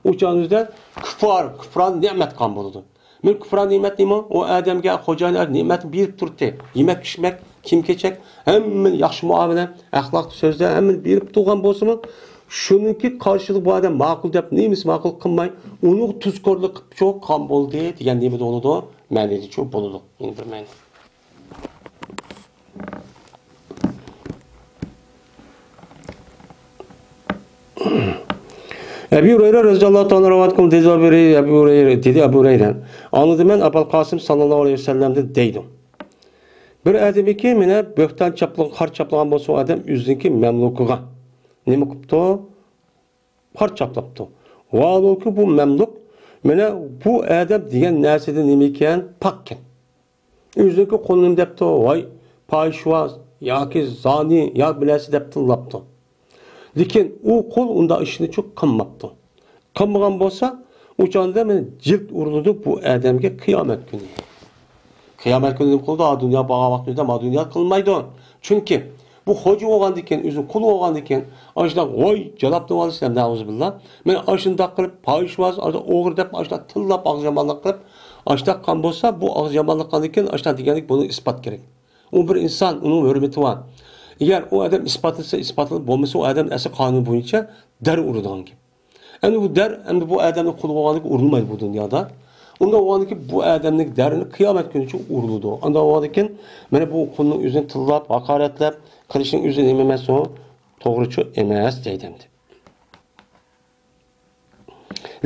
ئۇ چاغنىڭ ئۆزىدە كۇپپار، كۇپران نېمەت قىلغان بولىدۇ. مەن كۇپران نېمەت نېمە؟ ئۇ ئادەمگە خوجايىن نېمەتنى بېرىپ تۇردى. يېمەك، ئىچمەك، كىيىم-كېچەك، ھەممىنى ياخشى مۇئامىلە، ئەخلاقلىق سۆزلەر، ھەممىنى بېرىپ تۇرغان بولسىمۇ، شۇنىڭكى قارشىلىقى بۇ ئادەم ماقۇل دەپ، نېمىسى ماقۇل قىلماي، ئۇنىڭغا تۇزكورلۇق قىلىپ چوققان بولدى دېگەن نېمە بولىدۇ؟ مەنىدىچۇ بولىدۇ. يەنە بىر مەنە. ئەبۇ ھۇرەيرە رەزىياللاھۇ تائالا رىۋايەت قىلدى، دېدى ئەبۇ ھۇرەيرە، دېدى ئەبۇ ھۇرەيرە، ئاڭلىدىم مەن ئابۇل قاسىم ساللاللاھۇ ئەلەيھى ۋەسەللەمدىن دەيدۇ. بىر ئادەمكى مانا بۆھتان چاپلىغان، قارا چاپلىغان بولسا، ئۇ ئادەم ئۆزىنىڭكى مەملۇكىغا نېمە قىپتۇ؟ قارا چاپلاپتۇ. ۋاھالۇكى بۇ مەملۇك، مانا بۇ ئادەم دېگەن نەرسىدىن نېمە ئىكەن؟ پاككەن. ئۆزىنىڭكى قۇلىنى دەپتۇ، ۋاي، پاھىشۋاز ياكى زانى يا بىر نەرسە دەپ تىللاپتۇ. لېكىن ئۇ قۇل ئۇنداق ئىشنىچۇ قىلماپتۇ. قىلمىغان بولسا، ئۇ چاغدا مانا جىلد ئۇرۇلىدۇ بۇ ئادەمگە قىيامەت كۈنى. قىيامەت كۈنى نېمە قىلىدۇ؟ ھا، دۇنيا بولغان ۋاقتىمىزدا ما دۇنيا قىلمايدۇ. چۈنكى بۇ خوجا بولغاندىكىن، ئۆزى قۇل بولغاندىكىن، ئاشۇنداق ۋاي جالاپنى ئالىسىلەر، نەئۇزۇبىللا. مانا ئاشۇنداق قىلىپ، پاھىشۋاز، ئاشۇنداق ئوغرى دەپ، ئاشۇنداق تىللاپ، ئاغزى يامانلىق قىلىپ، ئاشۇنداق قىلغان بولسا، بۇ ئاغزى يامانلىق قىلغاندىكىن، ئاشۇنداق دېگەنلىك بۇنىڭ ئىسپات كېرەك. ئۇ بىر ئىنسان، ئۇنىڭ ھۆرمىتى بار. ئەگەر ئۇ ئادەم ئىسپاتلىسا، ئىسپاتلىنىپ، بولمىسا، ئۇ ئادەم ئەسلى قانۇن بويىچە دەر ئۇرىدىغان گەپ. ئەمدى بۇ دەر، ئەمدى بۇ ئادەمنىڭ قۇلى بولغاندىكىن ئۇرۇلمايدۇ بۇ دۇنيادا. ئۇنداق بولغاندىكىن بۇ ئادەمنىڭ دەرىنى قىيامەت كۈنىچە ئۇرۇلىدۇ. ئانداق بولغاندىكىن مانا بۇ قۇلنىڭ ئۆزىنى تىللاپ، ھاقارەتلەپ قىلىشنىڭ ئۆزى نېمە ئەمەس ئۇ؟ توغرىچۇ ئەمەس دەيدۇ ئەمدى.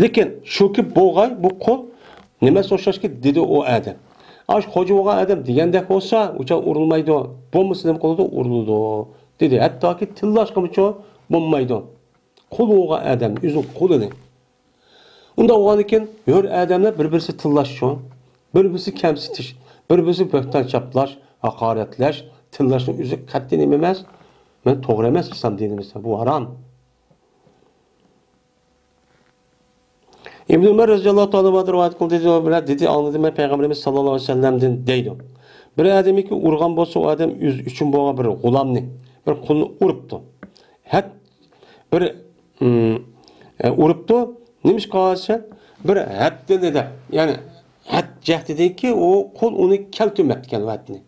لېكىن شۇكى بولغاي بۇ قۇل نېمە ئوخشاشكى دېدى ئۇ ئادەم. ئاش خوجا بولغان ئادەم دېگەندەك بولسا، ئۇ چاغ ئۇرۇلمايدۇ. بولمىسا نېمە قىلىدۇ؟ ئۇرۇلىدۇ، دېدى. ھەتتاكى تىللاشقىمۇچۇ بولمايدۇ. قۇل بولغان ئادەم، ئۆزىنىڭ قۇلىنى. ئۇنداق بولغاندىكىن، ھۆر ئادەملەر بىر-بىرسى تىللاشچۇ، بىر-بىرسى كەمسىتىش، بىر-بىرسى بۆھتان چاپلاش، ھاقارەتلەش، تىللاشنىڭ ئۆزى قەتئىي نېمە ئەمەس، مانا توغرا ئەمەس ئىسلام دىنىمىزدا، بۇ ھارام. ئىبن ئۆمەر رەزىياللاھۇ تائالا ئەنھۇ رىۋايەت قىلدى، دېدى، ئاڭلىدىم مەن پەيغەمبىرىمىز ساللاللاھۇ ئەلەيھى ۋەسەللەمدىن دەيدۇ. بىر ئادەمكى ئۇرغان بولسا، ئۇ ئادەم ئۆزى ئۈچۈن بولغان بىر غۇلامنى، بىر قۇلنى ئۇرۇپتۇ. ھەت بىر، ئىم، ئە، ئۇرۇپتۇ. نېمىشقا دېسە، بىر ھەددىنى دەپ، يەنى ھەد جەھىتىدىنكى ئۇ قۇل ئۇنى كەلتۈرمەپتىكەن ۋەتنى.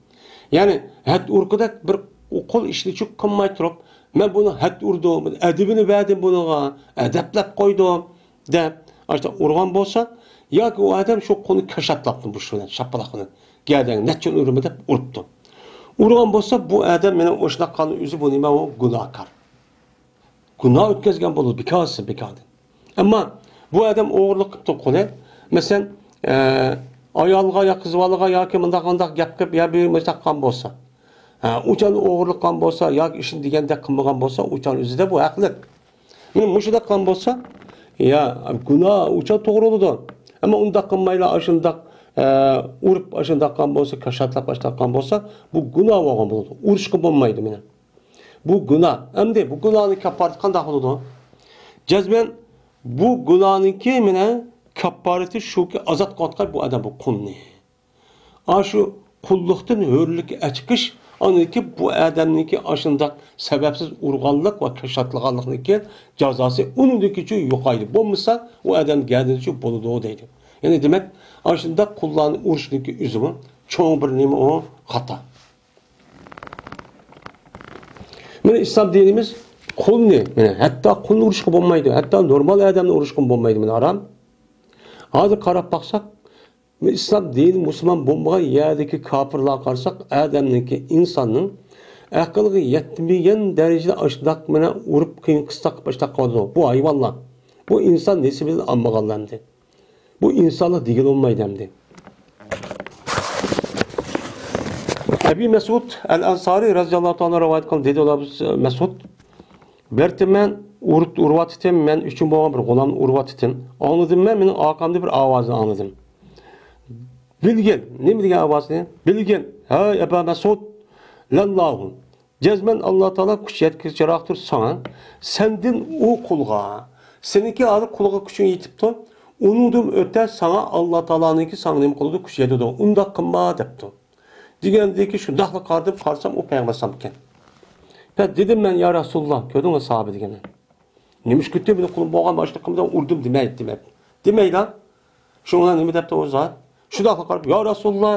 يەنى ھەد ئۇرقىدەك بىر ئۇ قۇل ئىشنى چۈك قىلماي تۇرۇپ، مەن بۇنى ھەد ئۇردۇم، ئەدىبىنى بەردىم بۇنىڭغا، ئەدەپلەپ قويدۇم دەپ، ئاشۇنداق ئۇرغان بولسا، ياكى ئۇ ئادەم شۇ قۇلنى كاشاتلاپتۇ مۇشۇ بىلەن، شاپىلاق بىلەن، گەدەڭ نەچچە ئۇرىمەن دەپ ئۇرۇپتۇ. ئۇرغان بولسا، بۇ ئادەم مېنىڭ ئوشۇنداق قىلغاننىڭ ئۆزى بۇ نېمە ئۇ؟ گۇناھكار. گۇناھ ئۆتكۈزگەن بولىدۇ، بىكارسىز، بىكاردىن. ئەمما بۇ ئادەم ئوغرىلىق قىپتۇ قۇلى. مەسىلەن، ئە، ئايالغا يا قىز بالىغا ياكى مۇنداق، مۇنداق گەپ قىلىپ، يا بىر مۇشتاق قىلغان بولسا، ھە، ئۇچان ئوغرىلىق قىلغان بولسا ياكى ئىشىنى دېگەندەك قىلمىغان بولسا، ئۇچان ئۆزىدە بۇ ھەقلىق. مانا مۇشۇنداق قىلغان بولسا، يا، گۇناھ ئۇچان توغرا بولىدۇ. ئەمما ئۇنداق قىلمايلا، ئاشۇنداق، ئە، ئۇرۇپ، ئاشۇنداق قىلغان بولسا، كاشاتلاپ، ئاشۇنداق قىلغان بولسا، بۇ گۇناھ بولغان بولىدۇ. ئۇرۇشقا بولمايدۇ مانا. بۇ گۇناھ. ئەمدى بۇ گۇناھنىڭ كاپپارىتى قانداق بولىدۇ؟ جەزمەن بۇ گۇناھنىڭكى مانا كاپپارىتى شۇكى، ئازاد قىلىۋاتقان بۇ ئادەم بۇ قۇلنى. ئاشۇ قۇللۇقتىن ھۆرلۈككە ئەچىقىش، ئاندىن كېيىن بۇ ئادەمنىڭكى ئاشۇنداق سەۋەبسىز ئۇرغانلىق ۋە كاشاتلىغانلىقنىڭكى جازاسى ئۇنىڭدىكىچە يوقايدۇ. بولمىسا، ئۇ ئادەم گەدىنىچە بولىدۇ دەيدۇ. يەنى دېمەك، ئاشۇنداق قۇللارنى ئۇرۇشنىڭكى ئۆزىمۇ چوڭ بىر نېمە ئۇ؟ خاتا. مانا ئىسلام دىنىمىز قۇلنى، مانا ھەتتا قۇلنى ئۇرۇشقا بولمايدۇ، ھەتتا نورمال ئادەمنى ئۇرۇشقىمۇ بولمايدۇ، مانا ھارام. ھازىر قاراپ باقساق، ئىسلام دىنى مۇسۇلمان بولمىغان يەردىكى كاپىرلارغا قارىساق، ئادەمنىڭكى، ئىنساننىڭ ئەقىلگە يەتمىگەن دەرىجىدە ئاشۇنداق مانا ئۇرۇپ قىيىن قىستاق قىلىپ ئاشۇنداق قىلىدۇ. بۇ ھايۋانلار. بۇ ئىنسان نېسىبىدىن ئالمىغانلار ئەمدى. بۇ ئىنسانلار دېگىلى بولمايدۇ ئەمدى. ئەبى مەسئۇد ئەل ئەنسارى رەزىياللاھۇ تائالا رىۋايەت قىلدى، دېدى ئۇلار، مەسئۇد، بىر تېمەن ئۇرۇت-، ئۇرۇۋاتىتىم، مەن ئۈچۈن بولغان بىر غۇلامنى ئۇرۇۋاتىتىم. ئاڭلىدىم مەن، مېنىڭ ئارقامدا بىر ئاۋازنى ئاڭلىدىم. بىلگىن، نېمە دېگەن ئاۋازنى؟ بىلگىن، ھەي ئەبا مەسئۇد، لەللاھۇ، جەزمەن ئاللا تائالا كۈچ يەتكۈچىراقتۇر ساڭا، سەندىن ئۇ قۇلغا، سېنىڭكى ھازىر قۇلغا كۈچۈڭ يېتىپتۇ، ئۇنىڭدىن ئۆتە ساڭا ئاللا تائالانىڭكى ساڭا نېمە قىلىدۇ، كۈچ يېتىدۇ، ئۇنداق قىلما دەپتۇ. دېگەندىكى شۇنداقلا قارىدىم، قارىسام ئۇ پەيغەمبەر ئەلەيھىسسالامكەن. دېدىم مەن، يا رەسۇلاللا، كۆردۈڭلار ساھابە دېگەننى. نېمە ئىش كۈتتى، مېنىڭ قۇلۇم بولغان باشلىق قىلمىدىڭ، ئۇردۇم دېمەي، دېمەپ. دېمەيلا. شۇڭا نېمە دەپتۇ ئۇ زات؟ شۇنداقلا قاراپ، يا رەسۇلاللا،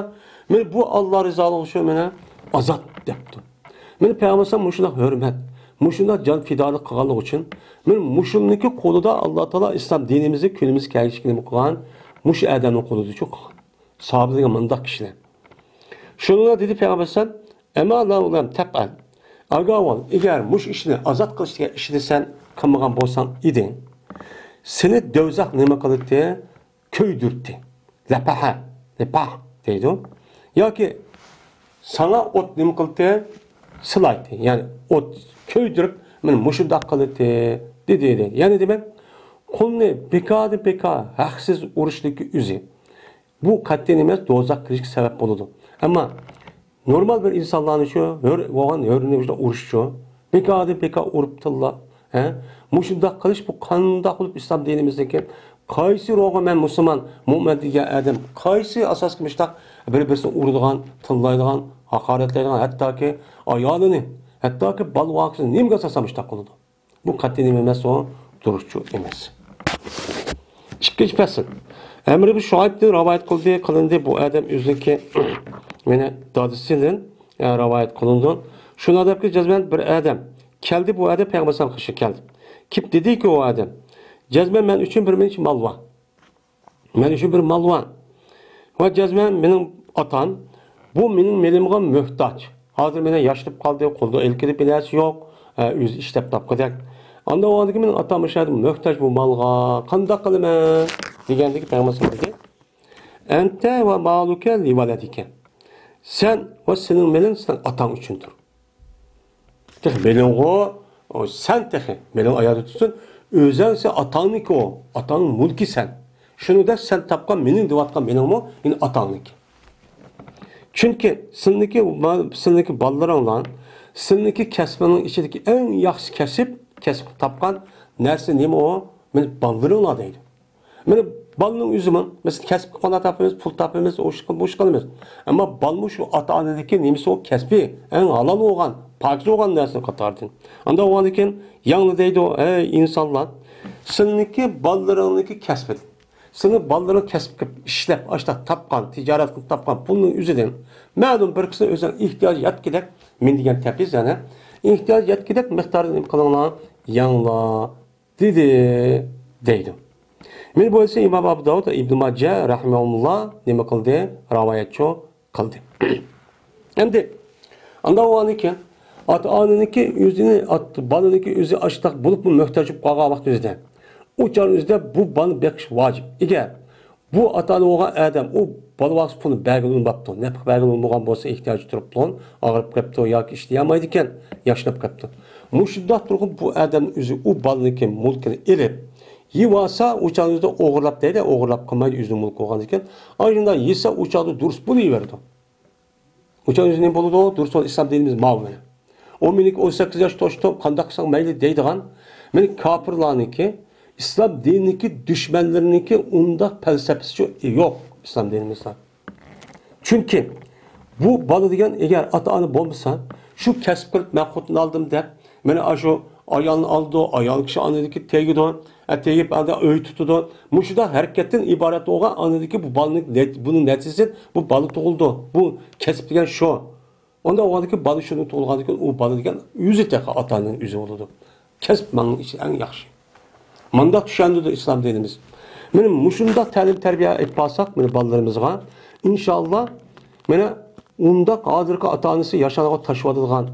مېنى بۇ ئاللا رىزالىقى ئۈچۈن مېنى ئازاد دەپتۇ. مېنى پەيغەمبەر ئەلەيھىسسالام مۇشۇنداق ھۆرمەت، مۇشۇنداق جان پىدالىق قىلغانلىقى ئۈچۈن، مېنى مۇشۇنىڭكى قولىدا ئاللا تائالا ئىسلام دىنىمىزنى كۈنىمىزگە كەلگۈچىكى نېمە قىلغان؟ مۇشۇ ئادەمنىڭ قولىدا شۇ قىلغان. ساھابە دېگەن مۇنداق كىشىلەر. شۇنىڭغا دېدى پەيغەمبەر ئەلەيھىسسالام، ئەمما لەۋ لەم تەپئەل. ئاگاھۋال، ئەگەر مۇشۇ ئىشنى، ئازاد قىلىش دېگەن ئىشنى سەن قىلمىغان بولساڭ ئىدىڭ، سېنى دوزاخ نېمە قىلاتتى؟ كۆيدۈرتتى. لەپەھە، لەپەھ دەيدۇ. ياكى ساڭا ئوت نېمە قىلاتتى؟ سىلايتتى. يەنى ئوت كۆيدۈرۈپ، مېنى مۇشۇنداق قىلاتتى، دېدى، دېدى. يەنى دېمەك، قۇلنى بىكاردىن بىكار ھەقسىز ئۇرۇشنىڭكى ئۆزى. بۇ قەتئىي ئەمەس، دوزاخ كىرىشكە سەۋەب بولىدۇ. ئەمما نورمال بىر ئىنسانلارنى شۇ ھۆر بولغان ھۆرنى شۇنداق ئۇرۇشچۇ، بىكاردىن بىكار ئۇرۇپ تىللاپ، ھە؟ مۇشۇنداق قىلىش، بۇ قانداق بولۇپ ئىسلام دىنىمىزدىكى، قايسى روغا مەن مۇسۇلمان، مۆمىن دېگەن ئادەم قايسى ئاساسقا مۇشۇنداق بىر-بىرسىنى ئۇرىدىغان، تىللايدىغان، ھاقارەتلەيدىغان، ھەتتاكى ئايالىنى، ھەتتاكى بالا-ۋاقىسىنى نېمىگە ئاساسەن مۇشۇنداق قىلىدۇ؟ بۇ قەتئىي نېمە ئەمەس، ئۇ دۇرۇسچۇ ئەمەس. ئىككىنچى پەسىل. ئەمر ئىبن شۇئەيبتىن رىۋايەت قىلدى، قىلىندى. بۇ ئادەم ئۆزىنىڭكى، مېنى دادىسىدىن، ئە، رىۋايەت قىلىنىدۇ. شۇنداق دەپكى، جەزمەن بىر ئادەم كەلدى، بۇ ئادەم پەيغەمبەر ئەلەيھىسسالام قېشىغا كەلدى. كېلىپ دېدىكى، ئۇ ئادەم، جەزمەن مەن ئۈچۈن بىر مۇنچە مال بار. مەن ئۈچۈن بىر مال بار. ۋە جەزمەن مېنىڭ ئاتام، بۇ مېنىڭ مېلىمغا موھتاج. ھازىر مېنى ياشىتىپ قالدى، قولىدا ئېلكىدە بىر نەرسە يوق، ئە، ئۆزى ئىشلەپ تاپقۇدەك. ئانداق بولغاندىكىن مېنىڭ ئاتام ئاشۇ يەردە موھتاج بۇ مالغا، قانداق قىلىمەن؟ دېگەندىكى پەيغەمبەر دېدى، ئەنتە ۋە مالۇكە لىۋەلەدىكە. سەن ۋە سېنىڭ مېلىڭ سېنىڭ ئاتاڭ ئۈچۈندۇر. تېخى مېلىڭغۇ، ئۇ سەن تېخى، مېلىڭ ئاياغدا تۇتسۇن، ئۆزەڭ سەن ئاتاڭنىڭكى ئۇ، ئاتاڭنىڭ مۈلكى سەن. شۇنىڭدەك سەن تاپقان مېنىڭ دەۋاتقان مېلىڭمۇ يەنە ئاتاڭنىڭكى. چۈنكى سىلىنىڭكى، سىلىنىڭكى بالىلىرىڭلار، سىلىنىڭكى كەسپىڭنىڭ ئىچىدىكى ئەڭ ياخشى كەسىپ، كەسىپ تاپقان نەرسە نېمە ئۇ؟ مېنىڭ بالىلىرىڭلار دەيدۇ. مانا بالىنىڭ ئۆزىمۇ، مەسىلەن، كەسىپكە قانداق تاپىمىز، پۇل تاپىمىز، ئۇ ئىش قىل-، بۇ ئىش قىلىمىز. ئەمما بالىمۇ شۇ ئاتا-ئانىنىڭكى نېمىسى ئۇ، كەسپى، ئەڭ ھالال بولغان، پاكىز بولغان نەرسىنىڭ قاتارىدىن. ئانداق بولغاندىكىن يەنە دەيدۇ، ئەي ئىنسانلار، سىلىنىڭكى بالىلىرىڭنىڭكى كەسپىدىن، سىلىنىڭ بالىلىرىڭ كەسىپ قىلىپ ئىشلەپ، ئاشۇنداق تاپقان، تىجارەت قىلىپ تاپقان پۇلنىڭ ئۆزىدىن مەلۇم بىر قىسمى ئۆزىنىڭ ئېھتىياجى يەتكۈدەك، مەن دېگەن تەپىز يەنە، ئېھتىياجى يەتكۈدەك مىقداردا نېمە قىلىڭلار، يەڭلار. دېدى، دەيدۇ. مانا بۇ ھەدىسنى ئىمام ئابۇ داۋۇد ۋە ئىبنى ماجە رەھىمەھۇمۇللا نېمە قىلدى؟ رىۋايەتچۇ قىلدى. ئەمدى ئانداق بولغاندىكىن، ئاتا-ئانىنىڭكى ئۆزىنى، ئات-، بالىنىڭكى ئۆزى ئاشتاق بولۇپمۇ موھتاج بولۇپ قالغان ۋاقىت ئۆزىدە، ئۇ چاغنىڭ ئۆزىدە بۇ بالىنى بېقىش ۋاجىپ. ئەگەر بۇ ئاتا-ئانا بولغان ئادەم ئۇ بالا ۋاقتىدا پۇلنى بەرگىلى ئۇنىماپتۇ. نەپقە بەرگىلى ئۇنىمىغان بولسا، ئېھتىياجى تۇرۇپتۇ، ئاغرىپ قېپتۇ ياكى ئىشلىيەلمەيدىكەن، ياشىنىپ قېپتۇ. مۇشۇنداق تۇرغۇن بۇ ئادەمنىڭ ئۆزى ئۇ بالىنىڭكى مۈلكىنى ئېلىپ، يېۋالسا، ئۇ چاغدا ئۆزى ئوغرىلاپ دەيدۇ، ئوغرىلاپ قىلمايدۇ، ئۆزىنىڭ مۈلكى بولغاندىكىن. ئاشۇنداق يېسە، ئۇ چاغدا دۇرۇس بولۇۋېرىدۇ. ئۇ چاغدا ئۆزى نېمە بولىدۇ؟ دۇرۇس بولغان ئىسلام دىنىمىز ماۋۇ مانا. ئۇ مېنىڭكى ئون سەككىز ياش توشتۇم، قانداق قىلساڭ مەيلى دەيدىغان، مېنىڭ كاپىرلارنىڭكى، ئىسلام دىنىنىڭكى دۈشمەنلىرىنىڭكى ئۇنداق پەلسەپىسى يوق ئىسلام دىنىمىزدا. چۈنكى بۇ بالا دېگەن ئەگەر ئاتا-ئانا بولمىسا، شۇ كەسىپ قىلىپ مەن خوتۇن ئالدىم دەپ، مانا ئاشۇ ئايالنى ئالىدۇ، ئايال كىشى ئانىدىكى تېگىدۇ، ئە، تېگىپ ئاندا ئۆي تۇتىدۇ. مۇشۇنداق ھەرىكەتتىن ئىبارەت بولغان ئانىدىكى بۇ بالىنىڭ نەت-، بۇنىڭ نەتىجىسى بۇ بالا تۇغۇلىدۇ. بۇ كەسىپ دېگەن شۇ. ئۇنداق بولغاندىكىن بالا شۇنى تۇغۇلغاندىكىن ئۇ بالا دېگەن ئۆزى تېخى ئاتا-ئانىنىڭ ئۆزى بولىدۇ. كەسىپ ماڭا ئىش ئەڭ ياخشى. مۇنداق چۈشەندۈردى ئىسلام دىنىمىز. مانا مۇشۇنداق تەلىم-تەربىيە ئېلىپ بارساق، مانا بالىلىرىمىزغا، ئىنشاللا، مانا ئۇنداق ھازىرقى ئاتا-ئانىسى ياشانغا تاشلىۋاتىدىغان،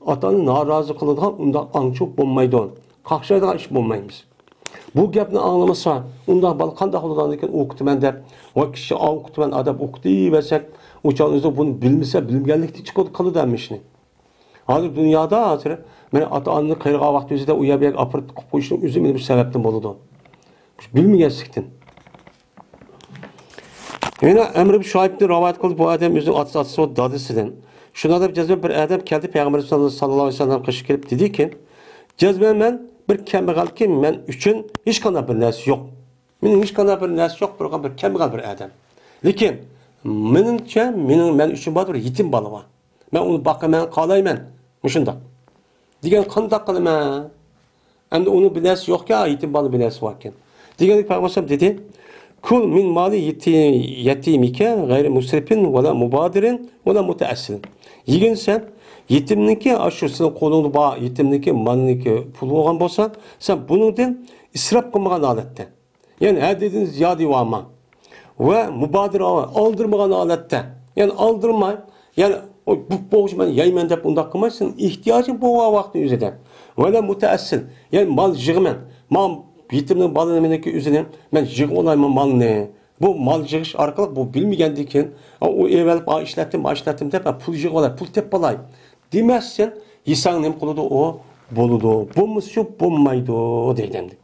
ئاتا-ئانىنى نارازى قىلىدىغان ئۇنداق ئاڭچۇ بولمايدۇ، قاقشايدىغان ئىش بولمايمىز. بۇ گەپنى ئاڭلىمىسا، ئۇنداق بالا قانداق بولىدىغاندىكىن ئوقۇتىمەن دەپ، ۋە كىشى ئوقۇتىمەن ئادەپ ئوقۇتۇۋەرسەك، ئۇ چاغدا ئۆزى بۇنى بىلمىسە، بىلمىگەنلىكتىن چىقىدۇ، قىلىدۇ ھەممە ئىشنى. ھازىر دۇنيادا ھازىر مانا ئاتا-ئانىنى قېرىغان ۋاقتى ئۆزىدە ئۇ يەر بۇ يەرگە ئاپىرىپ قويۇشنىڭ ئۆزى مانا بۇ سەۋەبتىن بولىدۇ. بىلمىگەنلىكتىن. يەنە ئەمر ئىبن شۇئەيبتىن رىۋايەت قىلدى، بۇ ئادەم ئۆزىنىڭ ئاتىسى، ئاتىسى دادىسىدىن. شۇنداق دەپ جەزمەن بىر ئادەم كەلدى، پەيغەمبەر ساللاللاھۇ ئەلەيھى ۋەسەللەم قېشىغا كېلىپ دېدىكى، جەزمەن مەن بىر كەمبەغەلكى، مەن ئۈچۈن ھېچقانداق بىر نەرسە يوق. مېنىڭ ھېچقانداق بىر نەرسە يوق، بىر، بىر كەمبەغەل بىر ئادەم. لېكىن مېنىڭچە، مېنىڭ، مەن ئۈچۈن بار بىر يېتىم بالا بار. مەن ئۇنى باقىمەن، قالايمەن. مۇشۇنداق. دېگەن، قانداق قىلىمەن؟ ئەمدى ئۇنىڭ بىر نەرسىسى يوقكەن، يېتىم بالىنىڭ بىر نەرسىسى باركەن. دېگەندە پەيغەمبەر ئەلەيھىسسالام دېدى، كُلْ مِنْ مَالِ يَتِيمِكَ غَيْرَ مُسْرِفٍ وَلَا مُبَادِرٍ وَلَا مُتَعَسِّفٍ. يېگىن سەن يېتىمنىڭكى، ئاشۇ سېنىڭ قولۇڭدا بار يېتىمنىڭكى مالىنىڭكى پۇلى بولغان بولسا، سەن بۇنىڭدىن ئىسراپ قىلمىغان ھالەتتە. يەنى ھەددىدىن زىيادە يۇۋالما. ۋە مۇبادىرە، ئالدىرمىغان ھالەتتە. يەنى ئالدىرماي، يەنى ئۇ بوپ بولغۇچە مەن يەيمەن دەپ ئۇنداق قىلماي، سېنىڭ ئېھتىياجىڭ بولغان ۋاقىتنىڭ ئۆزىدە. ۋەلە مۇتەئەسسىل، يەنى مال يىغىمەن. مانا يېتىمنىڭ بالىنىڭ مېنىڭكى ئۆزىنى مەن يىغىۋالايمەن مالنى. بۇ مال يىغىش ئارقىلىق بۇ بىلمىگەندىن كېيىن، ئۇ ئېۋەلىپ، ئا ئىشلەتتىم، ما ئىشلەتتىم دەپ، پۇل يىغىۋالاي، پۇل تېپىپ ئالاي دېمەسسەن، يېسەڭ نېمە قىلىدۇ ئۇ؟ بولىدۇ. بولمىسىچۇ بولمايدۇ دەيدۇ ئەمدى.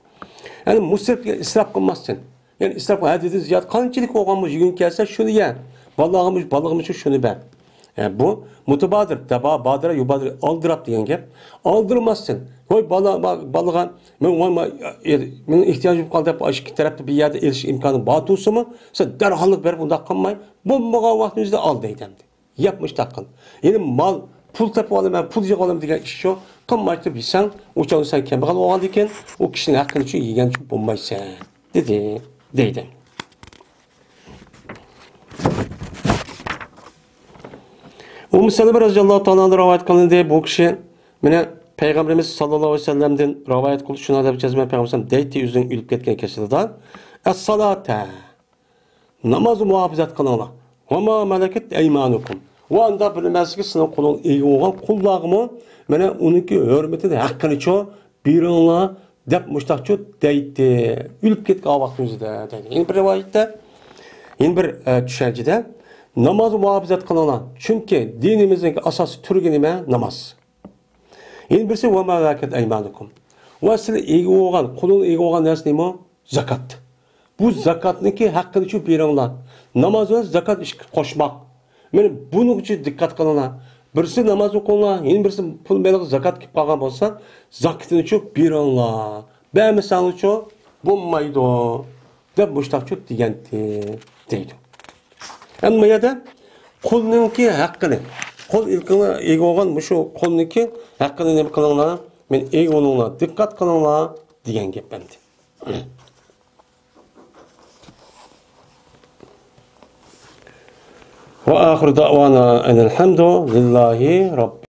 يەنى مۇسرىپ، ئىسراپ قىلماستىن. يەنى ئىسراپ ھەددىدىن زىيادە قانچىلىك بولغانمۇ يېگۈڭ كەلسە شۇنى يە. بالىغىمۇ، بالىغىمۇ شۇنى بەر. ئە، بۇ مۇتابادىر، تابا، بادىرە، يۇبادىر، ئالدىراپ دېگەن گەپ. ئالدىرماستىن. ۋاي بالا، با-، بالىغا، مەن، ۋاي، ما-، ئېر-، مېنىڭ ئېھتىياجىم قالدى دەپ ئىككى تەرەپتە بىر يەردە ئېلىش ئىمكانى بار تۇرسىمۇ، سەن دەرھاللىق بېرىپ ئۇنداق قىلماي، بولمىغان ۋاقىتنىڭ ئۆزىدە ئال دەيدۇ ئەمدى. يەپ مۇشتاق قىل. يەنى مال، پۇل تېپىۋالىمەن، پۇل يىغىۋالىمەن دېگەن ئىش شۇ. قىلمايتۇرۇپ يېسەڭ، ئۇ چاغدا سەن كەمبەغەل بولغاندىكىن، ئۇ كىشىنىڭ ھەققىنى شۇ يېگەنچە بولمايسەن، دېدى، دەيدۇ. ئۇممۇ سەلەمە رەزىياللاھۇ تائالا ئەنھا رىۋايەت قىلىندى، بۇ كىشى مانا پەيغەمبىرىمىز ساللاللاھۇ ئەلەيھى ۋەسەللەمدىن رىۋايەت قىلدى، شۇنداق دەپ جەزمەن پەيغەمبىرىمىز دەيتتى، ئۆزىنىڭ ئۆلۈپ كەتكەن كېسىلىدا، ئەسسالاتا. نامازغا مۇھاپىزەت قىلىڭلار. ۋە ما مەلەكەت ئەيمانۇكۇم. ۋە ئاندا بىلمەسلىكى سىزنىڭ قولۇڭ ئىگە بولغان قۇللارغىمۇ، مانا ئۇنىڭكى ھۆرمىتىنى، ھەققىنىچۇ بېرىڭلار، دەپ مۇشتاقچۇ دەيتتى. ئۆلۈپ كەتكەن ۋاقتىمىزدا دەيدۇ. يەنە بىر رىۋايەتتە، يەنە بىر، ئە، چۈشەنچىدە، نامازغا مۇھاپىزەت قىلىڭلار. چۈنكى دىنىمىزنىڭ ئاساسىي تۈرىگە نېمە؟ ناماز. يەنە بىرسى، ۋە ما مەلەكەت ئەيمانۇكۇم. ۋە سىلەر ئىگە بولغان، قولۇڭ ئىگە بولغان نەرسە نېمە؟ زاكات. بۇ زاكاتنىڭكى ھەققىنىچۇ بېرىڭلار. ناماز بىلەن زاكات ئىككى قوشماق. مانا بۇنىڭغىچۇ دىققەت قىلىڭلار. بىرسى ناماز ئوقۇڭلار، يەنە بىرسى پۇل مېلىغا زاكات كېلىپ قالغان بولسا، زاكىتىنىچۇ بېرىڭلار. بەرمىسەڭلارچۇ بولمايدۇ، دەپ مۇشتاقچۇ دېگەنتى، دەيدۇ. ئەمما بۇ يەردە قۇلنىڭكى ھەققىنى، قۇل ئىلكىڭلار ئىگە بولغان مۇشۇ قۇلنىڭكى ھەققىنى نېمە قىلىڭلار؟ مېنى ئىگە بولۇڭلار، دىققەت قىلىڭلار دېگەن گەپ ئەمدى. وآخر دعوانا أن الحمد لله رب